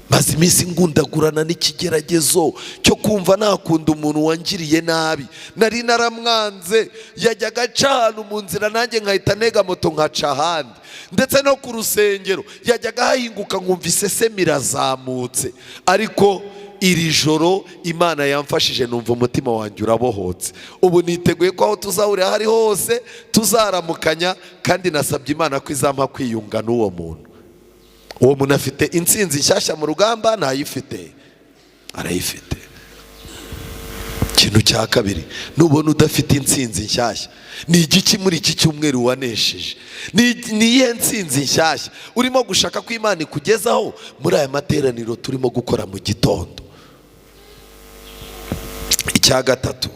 Maze iminsi ngundagurana n'ikigeragezo cyo kumva nakunda umuntu wangiriye nabi. Nari naramwanze, yajyaga aca ahantu mu nzira nanjye nkahita ntega moto nkaca ahandi. Ndetse no ku rusengero yajyaga hahinguka nkumva isesemi irazamutse. Ariko iri joro Imana yamfashije, numva umutima wanjye urabohotse. Ubu niteguye ko aho tuzahurira aho ari hose tuzaramukanya, kandi nasabye Imana ko izampa kwiyunga n'uwo muntu." Uwo muntu afite intsinzi nshyashya mu rugamba? Ntayifite? Arayifite. Ikintu cya kabiri, nubona udafite intsinzi nshyashya, ni igiki muri iki cyumweru wanesheje? Ni iyihe ntsinzi nshyashya urimo gushaka ko Imana ikugezaho muri aya materaniro turimo gukora mu gitondo? Icya gatatu,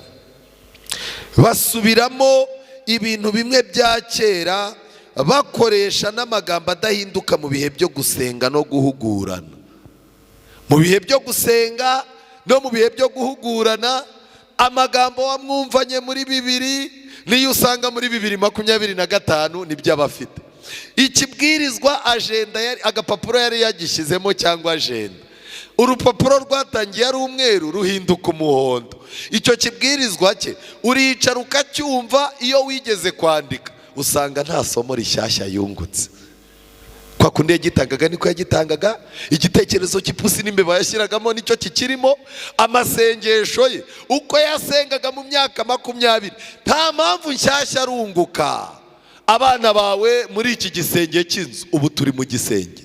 basubiramo ibintu bimwe bya kera, bakoresha n'amagambo adahinduka mu bihe byo gusenga no guhugurana. Mu bihe byo gusenga no mu bihe byo guhugurana, amagambo wamwumvanye muri bibiri niyo usanga muri 2025 nibyo aba afite. Ikibwirizwa, agenda, agapapuro yari yagishyizemo cyangwa agenda, urupapuro rwatangiye ari umweru ruhinduka umuhondo. Icyo kibwirizwa cye uricara ukacyumva, iyo wigeze kwandika usanga nta somo rishyashya yungutse. Kwa kundi yagitangaga niko yagitangaga, igitekerezo cy'ipusi n'imbeba yashyiragamo nicyo kikirimo. Amasengesho ye uko yasengaga mu myaka 20, nta mpamvu nshyashya arunguka. Abana bawe muri iki gisenge cy'inzu, ubu turi mu gisenge,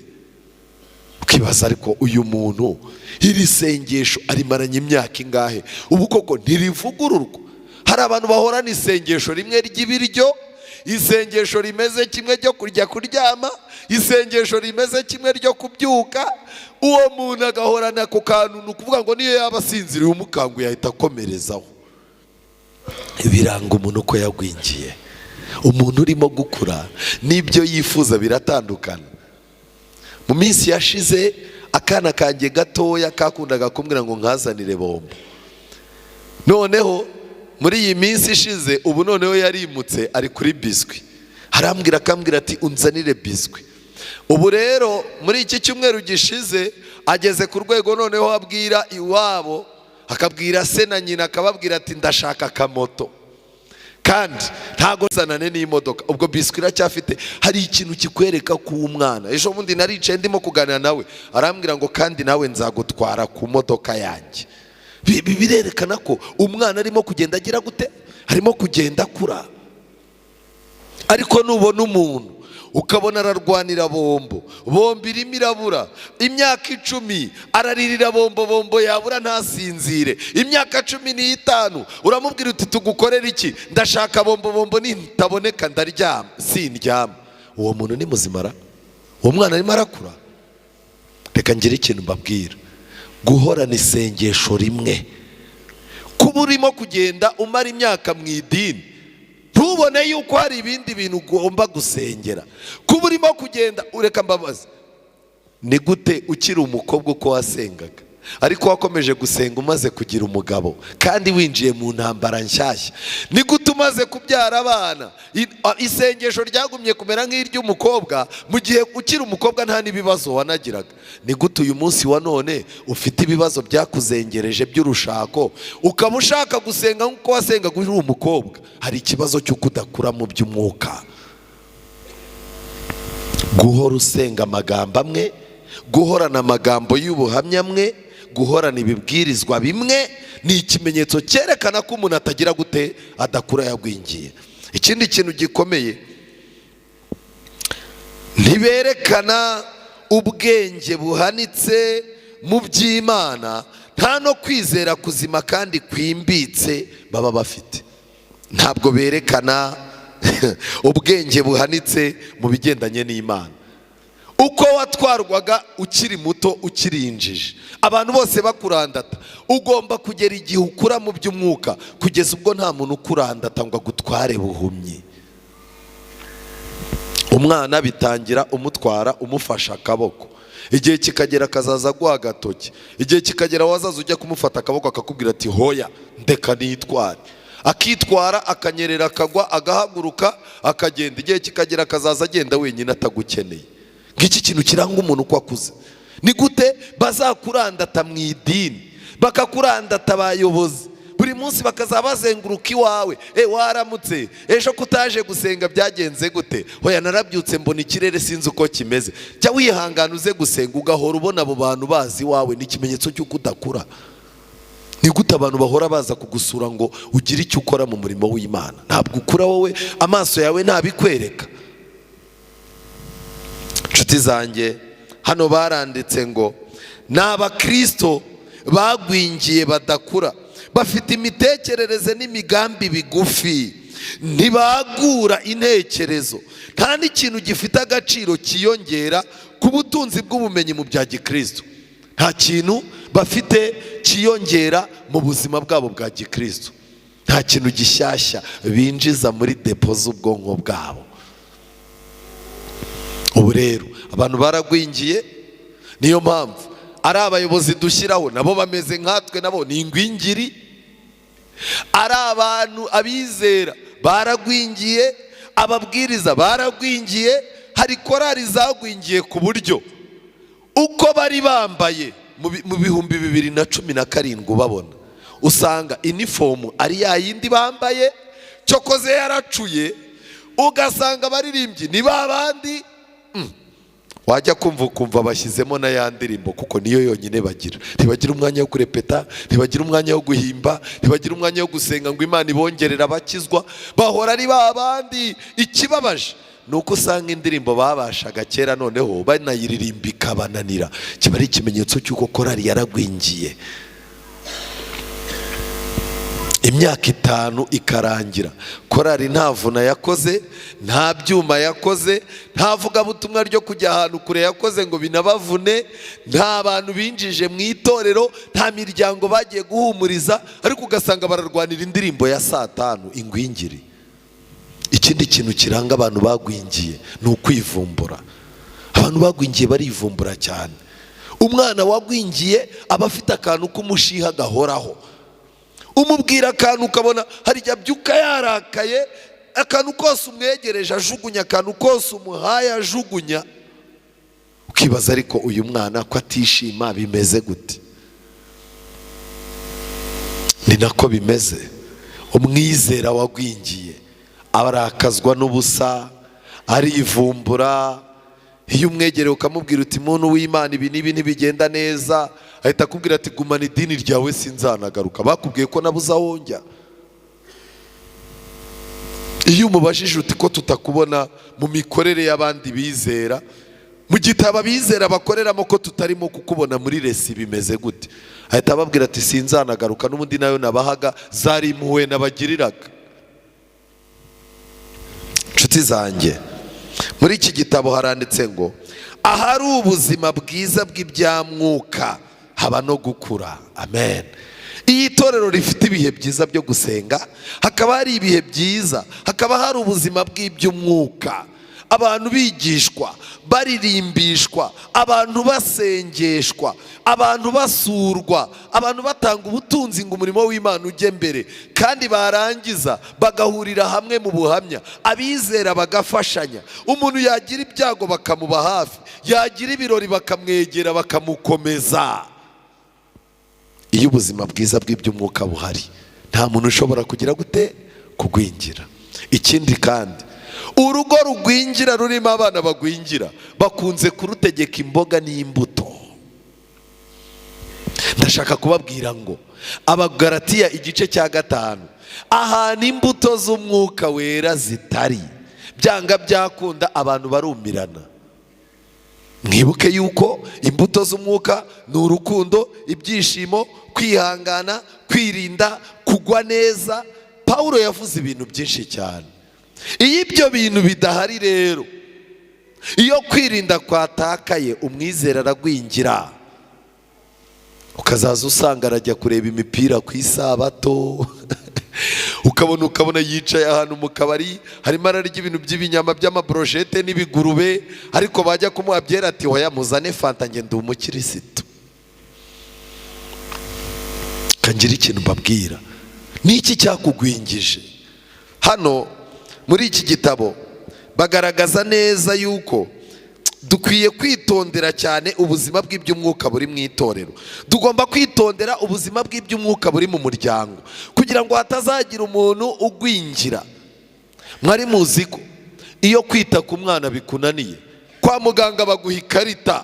ukibaza: ariko uyu muntu iri sengesho arimaranye imyaka ingahe? Ubu koko ntirivugururwa? Hari abantu bahorana isengesho rimwe ry'ibiryo, isengesho rimeze kimwe ryo kujya kuryama, isengesho rimeze kimwe ryo kubyuka. Uwo muntu agahorana ku kantu, ni ukuvuga ngo niyo yaba asinziriye umukanguye ahita akomerezaho. Biranga umuntu uko yagwingiye. Umuntu urimo gukura n'ibyo yifuza biratandukana. Mu minsi yashize akana kanjye gatoya kakundaga kumbwira ngo nkazanire bombo. Noneho muri iyi minsi ishize, ubu noneho yarimutse ari kuri biscuit, arambwira akambwira ati: "Unzanire biscuit." Ubu rero muri iki cyumweru gishize ageze ku rwego noneho abwira iwabo, akabwira se na nyina, akababwira ati: "Ndashaka akamoto." Kandi ntago zanane n'imodoka, ubwo biswi iracyafite. Hari ikintu kikwereka ko umwana, ejo bundi naricaye ndimo kuganira nawe, arambwira ngo: "Kandi nawe nzagutwara ku modoka yanjye." Birerekana ko umwana arimo kugenda agira gute? Arimo kugenda akura. Ariko nubona umuntu ukabona ararwanira bombo, bombo irimo irabura, imyaka 10 araririra bombo, bombo yabura ntasinzire, imyaka 15 uramubwira uti: "Tugukorere iki?" "Ndashaka bombo, bombo nitaboneka ndaryama sindyama." Uwo muntu ni muzimara? Uwo mwana arimo arakura? Reka ngire ikintu mbabwira: guhorana isengesho rimwe, kuba urimo kugenda umara imyaka mu idini ntubone yuko hari ibindi bintu ugomba gusengera, kuba urimo kugenda, ureka mbabazi, ni gute ukiri umukobwa uko wasengaga, ariko wakomeje gusenga umaze kugira umugabo kandi winjiye mu ntambara nshyashya? Ni gute umaze kubyara abana isengesho ryagumye kumera nk'iry'umukobwa, mu gihe ukiri umukobwa nta n'ibibazo wanagiraga? Ni gute uyu munsi wa none ufite ibibazo byakuzengereje by'urushako, ukaba ushaka gusenga nk'uko wasengaga uri umukobwa? Hari ikibazo cy'uko udakura mu by'umwuka. Guhora usenga amagambo amwe, guhorana amagambo y'ubuhamya amwe, guhorana ibibwirizwa bimwe, ni ikimenyetso cyerekana ko umuntu atagira gute? Adakura, yagwingiye. Ikindi kintu gikomeye, ntiberekana ubwenge buhanitse mu by'Imana, nta no kwizera kuzima kandi kwimbitse baba bafite. Ntabwo berekana ubwenge buhanitse mu bigendanye n'Imana. Uko watwarwaga ukiri muto, ukiri injiji, abantu bose bakurandata, ugomba kugera igihe ukura mu by'umwuka kugeza ubwo nta muntu ukurandata ngo agutware buhumyi. Umwana bitangira umutwara, umufashe akaboko, igihe kikagera akazaza aguha agatoki, igihe kikagera wazaza ujya kumufata akaboko akakubwira ati: "Hoya, ndeka nitware." Akitwara, akanyerera, akagwa, agahaguruka, akagenda. Igihe kikagera akazaza agenda wenyine atagukeneye. Ngiki kintu kiranga umuntu uko akuze. Ni gute bazakurandata mu idini, bakakurandata abayobozi, buri munsi bakazaba bazenguruka iwawe: "E, waramutse? Ejo kutaje gusenga byagenze gute?" "Hoya, narabyutse mbona ikirere sinzi uko kimeze." "Jya wihangana uze gusenga." Ugahora ubona abo bantu bazi iwawe, ni ikimenyetso cy'uko udakura. Ni gute abantu bahora baza kugusura ngo ugire icyo ukora mu murimo w'Imana? Ntabwo ukura wowe, amaso yawe ntabikwereka. Inshuti zanjye, hano baranditse ngo ni Abakirisito bagwingiye, badakura, bafite imitekerereze n'imigambi bigufi, ntibagura intekerezo, nta n'ikintu gifite agaciro kiyongera ku butunzi bw'ubumenyi mu bya gikristo. Nta kintu bafite kiyongera mu buzima bwabo bwa gikristo, nta kintu gishyashya binjiza muri depo z'ubwonko bwabo. Ubu rero abantu baragwingiye. Niyo mpamvu ari abayobozi dushyiraho nabo bameze nkatwe, nabo ni ingwingiri. Ari abantu abizera baragwingiye, ababwiriza baragwingiye. Hari korari zagwingiye ku buryo uko bari bambaye mu 2017 ubabona usanga inifomu ari ya yindi bambaye, cyokoze yaracuye. Ugasanga abaririmbyi ni ba bandi, wajya kumva ukumva bashyizemo na ya ndirimbo kuko niyo yonyine bagira. Ntibagira umwanya wo kurepeta, ntibagira umwanya wo guhimba, ntibagira umwanya wo gusenga ngo Imana ibongerere abakizwa. Bahora ari ba bandi. Ikibabaje ni uko usanga indirimbo babashaga kera noneho banayiririmba ikabananira. Kiba ari ikimenyetso cy'uko korari yaragwingiye. Imyaka 5 ikarangira korari nta vuna yakoze, nta byuma yakoze, nta vugabutumwa ryo kujya ahantu kure yakoze ngo binabavune, nta bantu binjije mu itorero, nta miryango bagiye guhumuriza, ariko ugasanga bararwanira indirimbo ya saa 5. Ingwingiri. Ikindi kintu kiranga abantu bagwingiye ni ukwivumbura. Abantu bagwingiye barivumbura cyane. Umwana wagwingiye aba afite akantu k'umushiha gahoraho. Umubwira akantu ukabona hari igihe abyuka yarakaye, akantu kose umwegereje ajugunya, akantu kose umuhaye ajugunya. Ukibaza: "Ariko uyu mwana ko atishima, bimeze gute?" Ni nako bimeze. Umwizera wagwingiye abarakazwa n'ubusa, arivumbura. Iyo umwegereye ukamubwira uti: "Muntu w'Imana, ibi n'ibi ntibigenda neza," ahita akubwira ati: "Gumana idini ryawe, sinzanagaruka. Bakubwiye ko nabuze aho njya." Iyo umubajije uti: "Ko tutakubona mu mikorere y'abandi bizera, mu gitabo abizera bakoreramo, ko tutarimo kukubona muri resi, bimeze gute?" ahita ababwira ati: "Sinzanagaruka, n'ubundi nayo nabahaga zari impuhwe nabagiriraga." Inshuti zanjye, muri iki gitabo haranditse ngo ahari ubuzima bwiza bw'ibyamwuka haba no gukura. Amen. Iyo itorero rifite ibihe byiza byo gusenga, hakaba hari ibihe byiza, hakaba hari ubuzima bw'iby'umwuka, abantu bigishwa, baririmbishwa, abantu basengeshwa, abantu basurwa, abantu batanga ubutunzi ngo umurimo w'Imana ujye mbere, kandi barangiza bagahurira hamwe mu buhamya, abizera bagafashanya, umuntu yagira ibyago bakamuba hafi, yagira ibirori bakamwegera bakamukomeza. Iyo ubuzima bwiza bw'iby'umwuka buhari, nta muntu ushobora kugira gute? Kugwingira. Ikindi kandi, urugo rugwingira rurimo abana bagwingira, bakunze kurutegeka imboga n'imbuto. Ndashaka kubabwira ngo Abagaratiya igice cya 5, ahantu imbuto z'Umwuka Wera zitari, byanga byakunda abantu barumirana. Mwibuke yuko imbuto z'Umwuka ni urukundo, ibyishimo, kwihangana, kwirinda, kugwa neza. Pawulo yavuze ibintu byinshi cyane. Iyo ibyo bintu bidahari rero, iyo kwirinda kwatakaye, umwizera aragwingira, ukazaza usanga arajya kureba imipira ku Isabato, ukabona yicaye ahantu mu kabari, harimo ararya ibintu by'ibinyama by'amabroshete n'ibigurube, ariko bajya kumuha byera ati: "Hoya, muzane Fanta, njye ndi umukirisitu." Kangira ikintu mbabwira: ni iki cyakugwingije? Hano muri iki gitabo bagaragaza neza yuko dukwiye kwitondera cyane ubuzima bw'iby'umwuka buri mu itorero. Tugomba kwitondera ubuzima bw'iby'umwuka buri mu muryango kugira ngo hatazagira umuntu ugwingira. Mwari muzi ko iyo kwita ku mwana bikunaniye, kwa muganga baguha ikarita,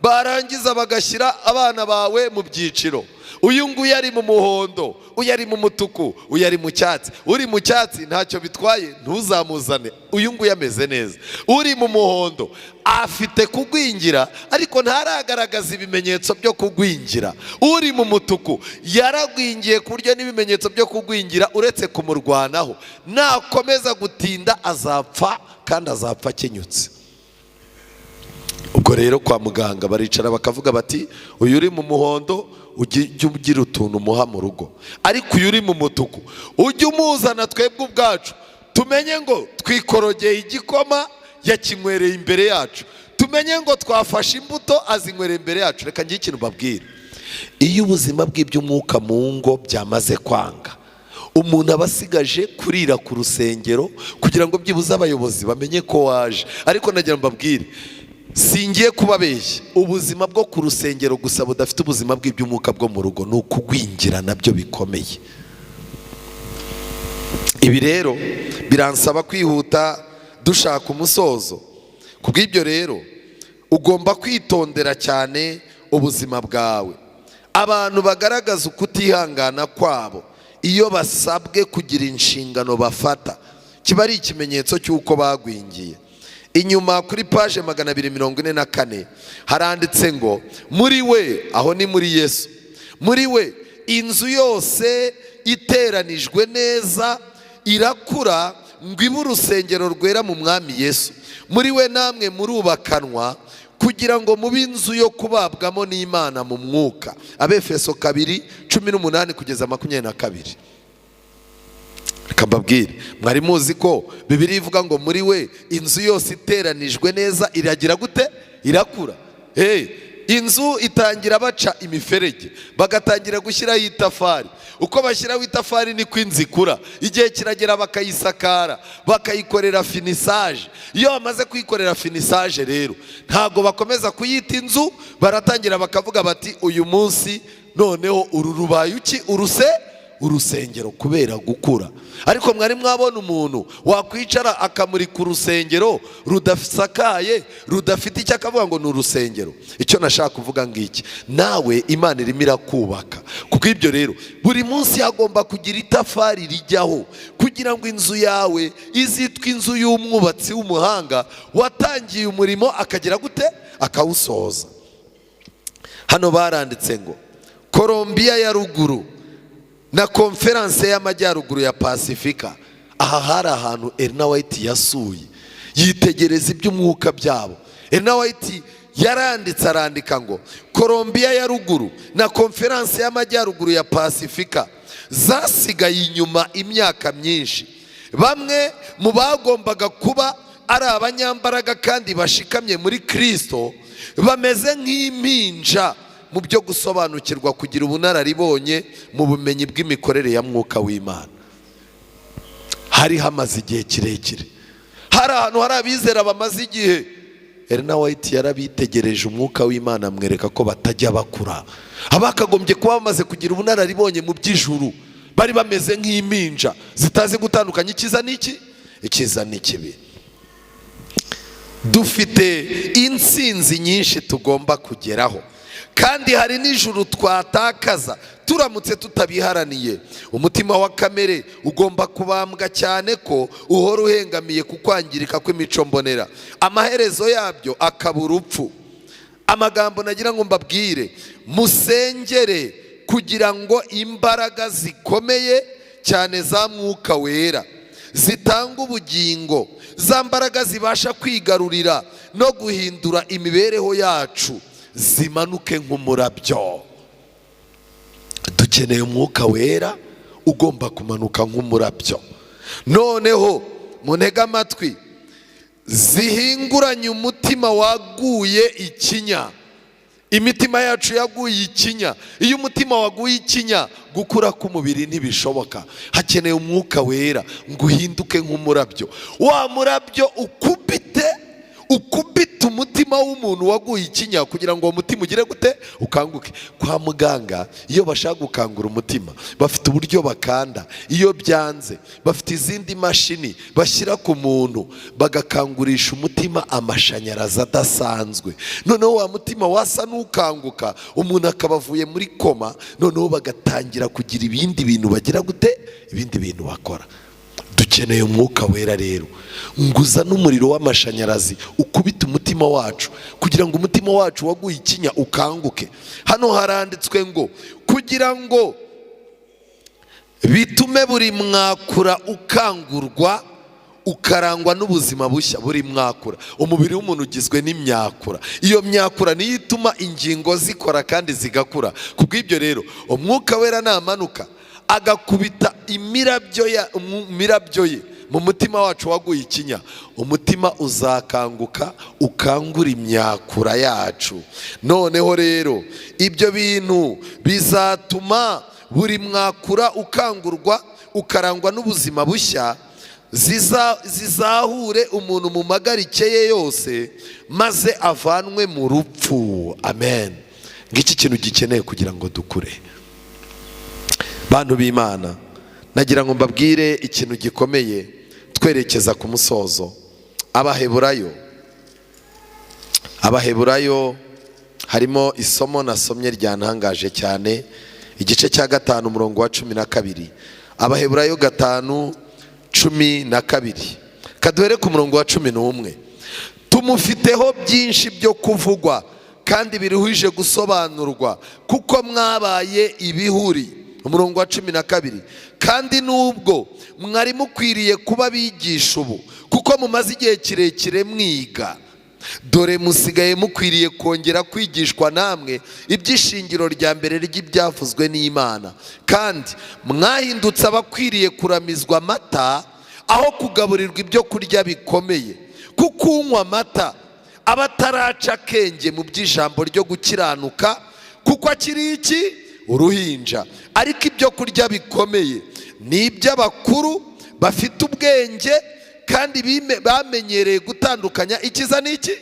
barangiza bagashyira abana bawe mu byiciro? Uyu nguyu ari mu muhondo, uyu ari mu mutuku, uyu ari mu cyatsi. Uri mu cyatsi ntacyo bitwaye, ntuzamuzane. Uyu nguyu ameze neza. Uri mu muhondo afite kugwingira ariko ntaragaragaza ibimenyetso byo kugwingira. Uri mu mutuku yaragwingiye ku buryo n'ibimenyetso byo kugwingira, uretse kumurwanaho, nakomeza gutinda azapfa, kandi azapfa akenyutse. Ubwo rero kwa muganga baricara bakavuga bati: "Uyu uri mu muhondo ujye ugira utuntu umuha mu rugo, ariko uyu uri mu mutuku ujye umuzana twebwe ubwacu tumenye ngo twikorogeye igikoma yakinywereye imbere yacu, tumenye ngo twafashe imbuto azinywereye imbere yacu." Reka ngire ikintu mbabwira: iyo ubuzima bw'iby'umwuka mu ngo byamaze kwanga, umuntu aba asigaje kurira ku rusengero kugira ngo byibuze abayobozi bamenye ko waje. Ariko nagira ngo mbabwire, singiye kubabeshya, ubuzima bwo ku rusengero gusa budafite ubuzima bw'iby'umwuka bwo mu rugo ni ukugwingira nabyo bikomeye. Ibi rero biransaba kwihuta dushaka umusozo. Ku bw'ibyo rero, ugomba kwitondera cyane ubuzima bwawe. Abantu bagaragaza ukutihangana kwabo iyo basabwe kugira inshingano bafata, kiba ari ikimenyetso cy'uko bagwingiye. Inyuma kuri page 244 haranditse ngo muri we, aho ni muri Yesu, muri we inzu yose iteranijwe neza irakura ngo ibe urusengero rwera mu Mwami Yesu. Muri we namwe murubakanwa kugira ngo mube inzu yo kubabwamo n'Imana mu mwuka. Abefeso 2:18 kugeza 22. Reka mbabwire, mwari muzi ko Bibiliya ivuga ngo muri we inzu yose iteranijwe neza iragira gute? Irakura. Hey, inzu itangira baca imiferege, bagatangira gushyiraho itafari. Uko bashyiraho itafari niko inzu ikura. Igihe kiragera bakayisakara, bakayikorera finissage. Iyo bamaze kuyikorera finissage rero, ntabwo bakomeza kuyita inzu, baratangira bakavuga bati: "Uyu munsi noneho uru rubaye uki? Uruse." Urusengero, kubera gukura. Ariko mwari mwabona umuntu wakwicara akamurika urusengero rudasakaye, rudafite icyo, akavuga ngo ni urusengero? Icyo nashaka kuvuga ngiki: nawe Imana irimo irakubaka. Kuko ibyo rero, buri munsi hagomba kugira itafari rijyaho kugira ngo inzu yawe izitwe inzu y'umwubatsi w'umuhanga watangiye umurimo akagera gute? Akawusoza. Hano baranditse ngo Kolombiya ya ruguru na Konferanse y'Amajyaruguru ya Pasifika. Aha hari ahantu Elena White yasuye, yitegereza iby'umwuka byabo. Elena White yaranditse, arandika ngo Kolombiya ya ruguru na Konferanse y'Amajyaruguru ya Pasifika zasigaye inyuma imyaka myinshi. Bamwe mu bagombaga kuba ari abanyambaraga kandi bashikamye muri Kirisito bameze nk'impinja mu byo gusobanukirwa, kugira ubunararibonye mu bumenyi bw'imikorere ya Mwuka w'Imana. Hari hamaze igihe kirekire, hari ahantu hari abizera bamaze igihe. Elena White yarabitegereje, Umwuka w'Imana amwereka ko batajya bakura. Abakagombye kuba bamaze kugira ubunararibonye mu by'ijuru bari bameze nk'impinja zitazi gutandukanya icyiza n'iki, icyiza n'ikibi. Dufite insinzi nyinshi tugomba kugeraho, kandi hari n'ijuru twatakaza turamutse tutabiharaniye. Umutima wa kamere ugomba kubambwa, cyane ko uhora uhengamiye ku kwangirika kw'imico mbonera, amaherezo yabyo akaba urupfu. Amagambo nagira ngo mbabwire: musengere kugira ngo imbaraga zikomeye cyane za Mwuka Wera zitanga ubugingo, za mbaraga zibasha kwigarurira no guhindura imibereho yacu, zimanuke nk'umurabyo. Dukeneye Umwuka Wera ugomba kumanuka nk'umurabyo. Noneho muntege amatwi: zihinguranye umutima waguye ikinya. Imitima yacu yaguye ikinya. Iyo umutima waguye ikinya, gukura k'umubiri ntibishoboka. Hakeneye Umwuka Wera ngo uhinduke nk'umurabyo, wa murabyo ukubite, ukubite umutima w'umuntu waguye ikinya, kugira ngo uwo mutima ugire gute? Ukanguke. Kwa muganga, iyo bashaka gukangura umutima, bafite uburyo bakanda. Iyo byanze, bafite izindi mashini bashyira ku muntu, bagakangurisha umutima amashanyarazi adasanzwe. Noneho wa mutima wasa n'ukanguka, umuntu akaba avuye muri koma, noneho bagatangira kugira ibindi bintu bagira gute? Ibindi bintu bakora. Dukeneye Umwuka Wera rero ngo uzane umuriro w'amashanyarazi ukubite umutima wacu, kugira ngo umutima wacu waguye ikinya ukanguke. Hano haranditswe ngo kugira ngo bitume buri mwakura ukangurwa, ukarangwa n'ubuzima bushya. Buri mwakura, umubiri w'umuntu ugizwe n'imyakura. Iyo myakura niyo ituma ingingo zikora kandi zigakura. Ku bw'ibyo rero, Umwuka Wera namanuka agakubita imirabyo ye mu mutima wacu waguye ikinya, umutima uzakanguka, ukangura imyakura yacu. Noneho rero ibyo bintu bizatuma buri mwakura ukangurwa, ukarangwa n'ubuzima bushya, zizahure umuntu mu magarike ye yose, maze avanwe mu rupfu. Amen. Ngiki kintu gikeneye kugira ngo dukure. Bantu b'Imana, nagira ngo mbabwire ikintu gikomeye twerekeza ku musozo. Abaheburayo, Abaheburayo, harimo isomo nasomye ryantangaje cyane, igice cya 5, umurongo wa 12. Abaheburayo 5:12. Kaduhere ku murongo wa 11: "Tumufiteho byinshi byo kuvugwa kandi biruhije gusobanurwa, kuko mwabaye ibihuri." Umurongo wa 12: "Kandi nubwo mwari mukwiriye kuba bigisha ubu, kuko mumaze igihe kirekire mwiga, dore musigaye mukwiriye kongera kwigishwa namwe iby'ishingiro rya mbere ry'ibyavuzwe n'Imana. Kandi mwahindutse abakwiriye kuramizwa amata aho kugaburirwa ibyo kurya bikomeye, kuko unywa amata aba ataraca akenge mu by'ijambo ryo gukiranuka, kuko akiri iki? Uruhinja. Ariko ibyo kurya bikomeye ni iby'abakuru bafite ubwenge kandi bamenyereye gutandukanya ikiza n'iki?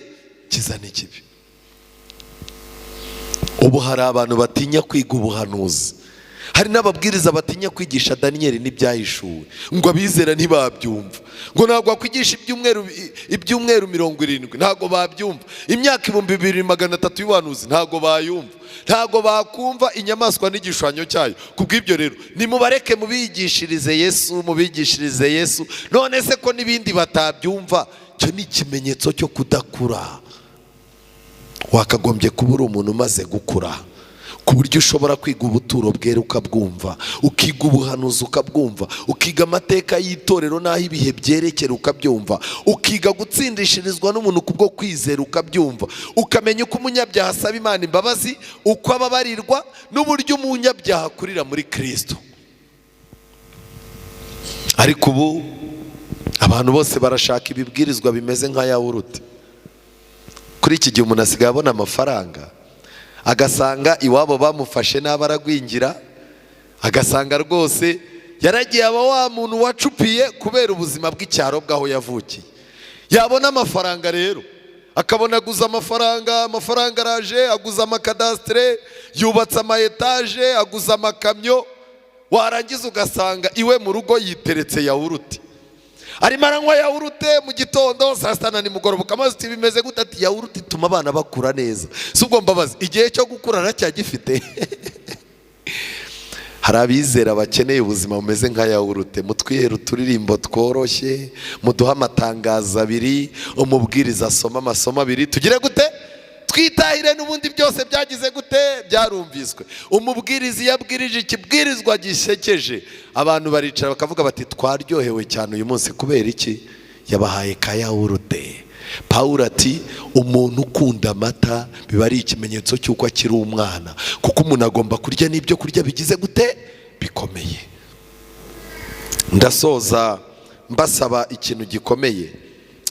Ikiza n'ikibi." Ubu hari abantu batinya kwiga ubuhanuzi. Hari n'ababwiriza batinya kwigisha Daniyeli n'ibyahishuwe, ngo abizera ntibabyumva, ngo ntabwo wakwigisha ibyumweru 70, ntabwo babyumva. Imyaka 2300 y'ubuhanuzi ntabwo bayumva, ntabwo bakumva inyamaswa n'igishushanyo cyayo. Kubw'ibyo rero nimubareke mubigishirize Yesu, mubigishirize Yesu. None se ko n'ibindi batabyumva, icyo ni ikimenyetso cyo kudakura. Wakagombye kuba uri umuntu umaze gukura, ku buryo ushobora kwiga ubuturo bwera ukabwumva, ukiga ubuhanuzi ukabwumva, ukiga amateka y'itorero n'aho ibihe byerekera ukabyumva, ukiga gutsindishirizwa n'umuntu kubwo kwizera ukabyumva, ukamenya uko umunyabyaha asaba Imana imbabazi, uko ababarirwa, n'uburyo umunyabyaha akurira muri Kristo. Ariko ubu abantu bose barashaka ibibwirizwa bimeze nka yawurute. Kuri iki gihe umuntu asigaye abona amafaranga, agasanga iwabo bamufashe nabi aragwingira, agasanga rwose yaragiye aba wa muntu wacupiye kubera ubuzima bw'icyaro bw'aho yavukiye. Yabona amafaranga rero akabona aguza amafaranga, amafaranga araje, aguza amakadasitire, yubatse ama etaje, aguza amakamyo, warangiza ugasanga iwe mu rugo yiteretse yawurute, arimo aranywa yawurute mu gitondo, saa sita na nimugoroba. Ukamaze uti bimeze gute? Ati yawurute ituma abana bakura neza. Si ubwo mbabazi, igihe cyo gukura aracyagifite? Hari abizera bakeneye ubuzima bumeze nka yawurute. Mutwihere uturirimbo tworoshye, muduhe amatangazo abiri, umubwiriza asoma amasomo abiri, tugire gute? Twitahire. N'ubundi byose byagize gute? Byarumviswe. Umubwiriza iyo abwirije ikibwirizwa gisekeje, abantu baricara bakavuga bati twaryohewe cyane uyu munsi. Kubera iki? Yabahaye ka yawurute. Pawulo ati umuntu ukunda amata biba ari ikimenyetso cy'uko akiri umwana, kuko umuntu agomba kurya n'ibyo kurya bigize gute? Bikomeye. Ndasoza mbasaba ikintu gikomeye.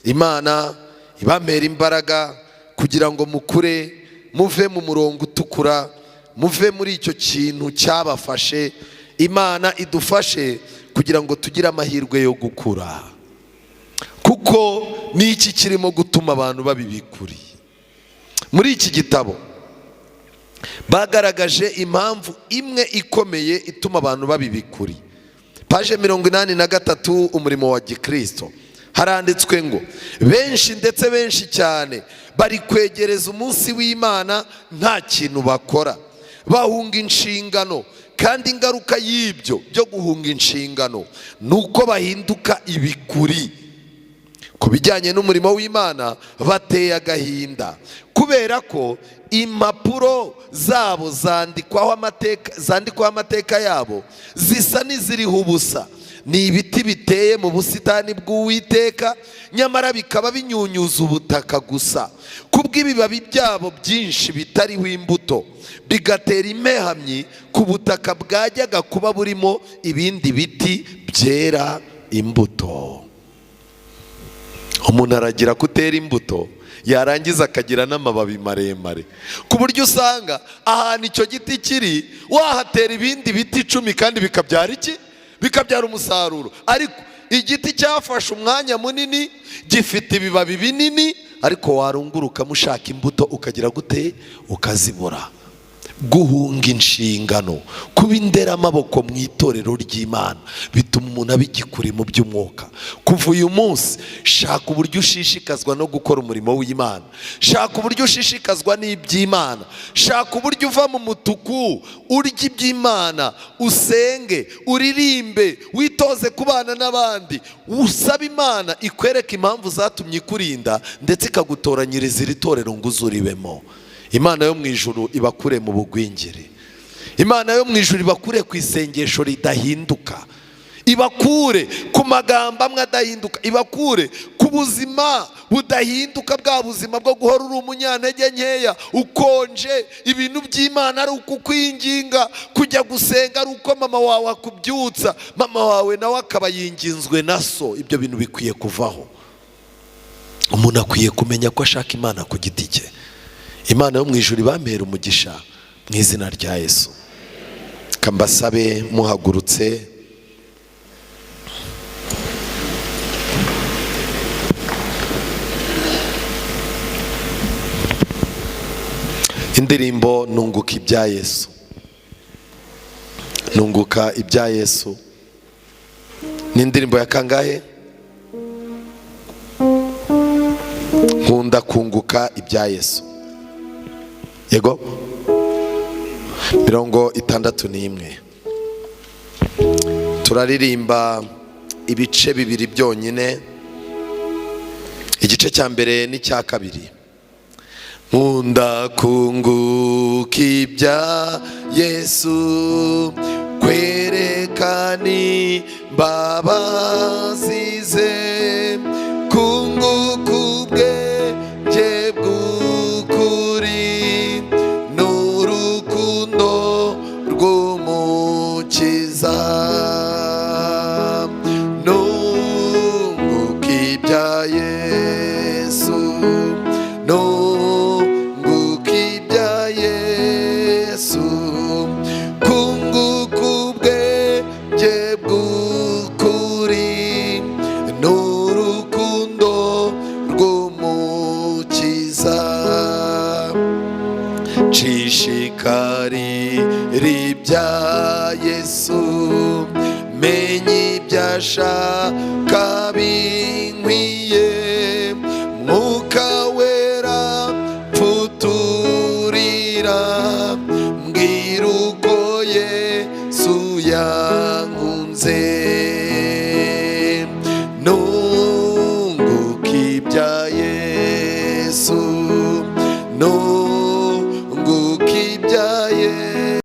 Imana ibamera imbaraga kugira ngo mukure, muve mu murongo utukura, muve muri icyo kintu cyabafashe. Imana idufashe kugira ngo tugire amahirwe yo gukura, kuko n'iki kirimo gutuma abantu babibikuri. Muri iki gitabo bagaragaje impamvu imwe ikomeye ituma abantu babibikuri. Paje 83, umurimo wa Gikristo, haranditswe ngo benshi, ndetse benshi cyane, bari kwegereza umunsi w'Imana nta kintu bakora, bahunga inshingano. Kandi ingaruka y'ibyo byo guhunga inshingano ni uko bahinduka ibikuri. Ku bijyanye n'umurimo w'Imana bateye agahinda, kubera ko impapuro zabo zandikwaho amateka yabo zisa n'iziriho ubusa. Ni ibiti biteye mu busitani bw'Uwiteka, nyamara bikaba binyunyuza ubutaka gusa. Kubw'ibibabi byabo byinshi bitariho imbuto, bigatera impehamyi ku butaka bwajyaga kuba burimo ibindi biti byera imbuto. Umuntu aragira kutera imbuto, yarangiza akagira n'amababi maremare, ku buryo usanga ahantu icyo giti kiri wahatera ibindi biti 10 kandi bikabyara iki? Bikabyara umusaruro. Ariko igiti cyafashe umwanya munini, gifite ibibabi binini, ariko warunguruka mushaka imbuto ukagira gute? Ukazibura. Guhunga inshingano, kuba inderamaboko mu itorero ry'Imana bituma umuntu aba igikuri mu by'umwuka. Kuva uyu munsi shaka uburyo ushishikazwa no gukora umurimo w'Imana, shaka uburyo ushishikazwa n'iby'Imana, shaka uburyo uva mu mutuku urya iby'Imana, usenge, uririmbe, witoze kubana n'abandi, usabe Imana ikwereke impamvu zatumye ikurinda, ndetse ikagutoranyiriza iri torero ngo uzuribemo. Imana yo mu ijuru ibakure mu bugwingire, Imana yo mu ijuru ibakure ku isengesho ridahinduka, ibakure ku magambo amwe adahinduka, ibakure ku buzima budahinduka, bwa buzima bwo guhora uri umunyantege nkeya, ukonje, ibintu by'Imana ari ukukwinginga, kujya gusenga ari uko mama wawe akubyutsa, mama wawe nawe akaba yinginzwe na so. Ibyo bintu bikwiye kuvaho. Umuntu akwiye kumenya ko ashaka Imana ku giti cye. Imana yo mu ijuru ibamera umugisha mu izina rya Yesu. Kambasabe muhagurutse. Indirimbo nunguka ibya Yesu. Nunguka ibya Yesu ni indirimbo ya kangahe? Nkunda kunguka ibya Yesu. Yego, 61. Turaririmba ibice bibiri byonyine, igice cya mbere n'icya kabiri. Nkunda kunguka ibya Yesu, kwerekana imbabazi ze, kunguka ubwenge bw'ukuri n'urukundo rw'Umukiza. Nunguka ibya Yesu, nunguka ibya Yesu, kunguka ubwenge bw'ukuri n'urukundo rw'Umukiza. Nshishikarira ibya Yesu, menye ibyo ashaka binkwiye, Mwuka Wera pfuturira, mbwira uko Yesu yankunze. Nunguka ibya Yesu, nunguka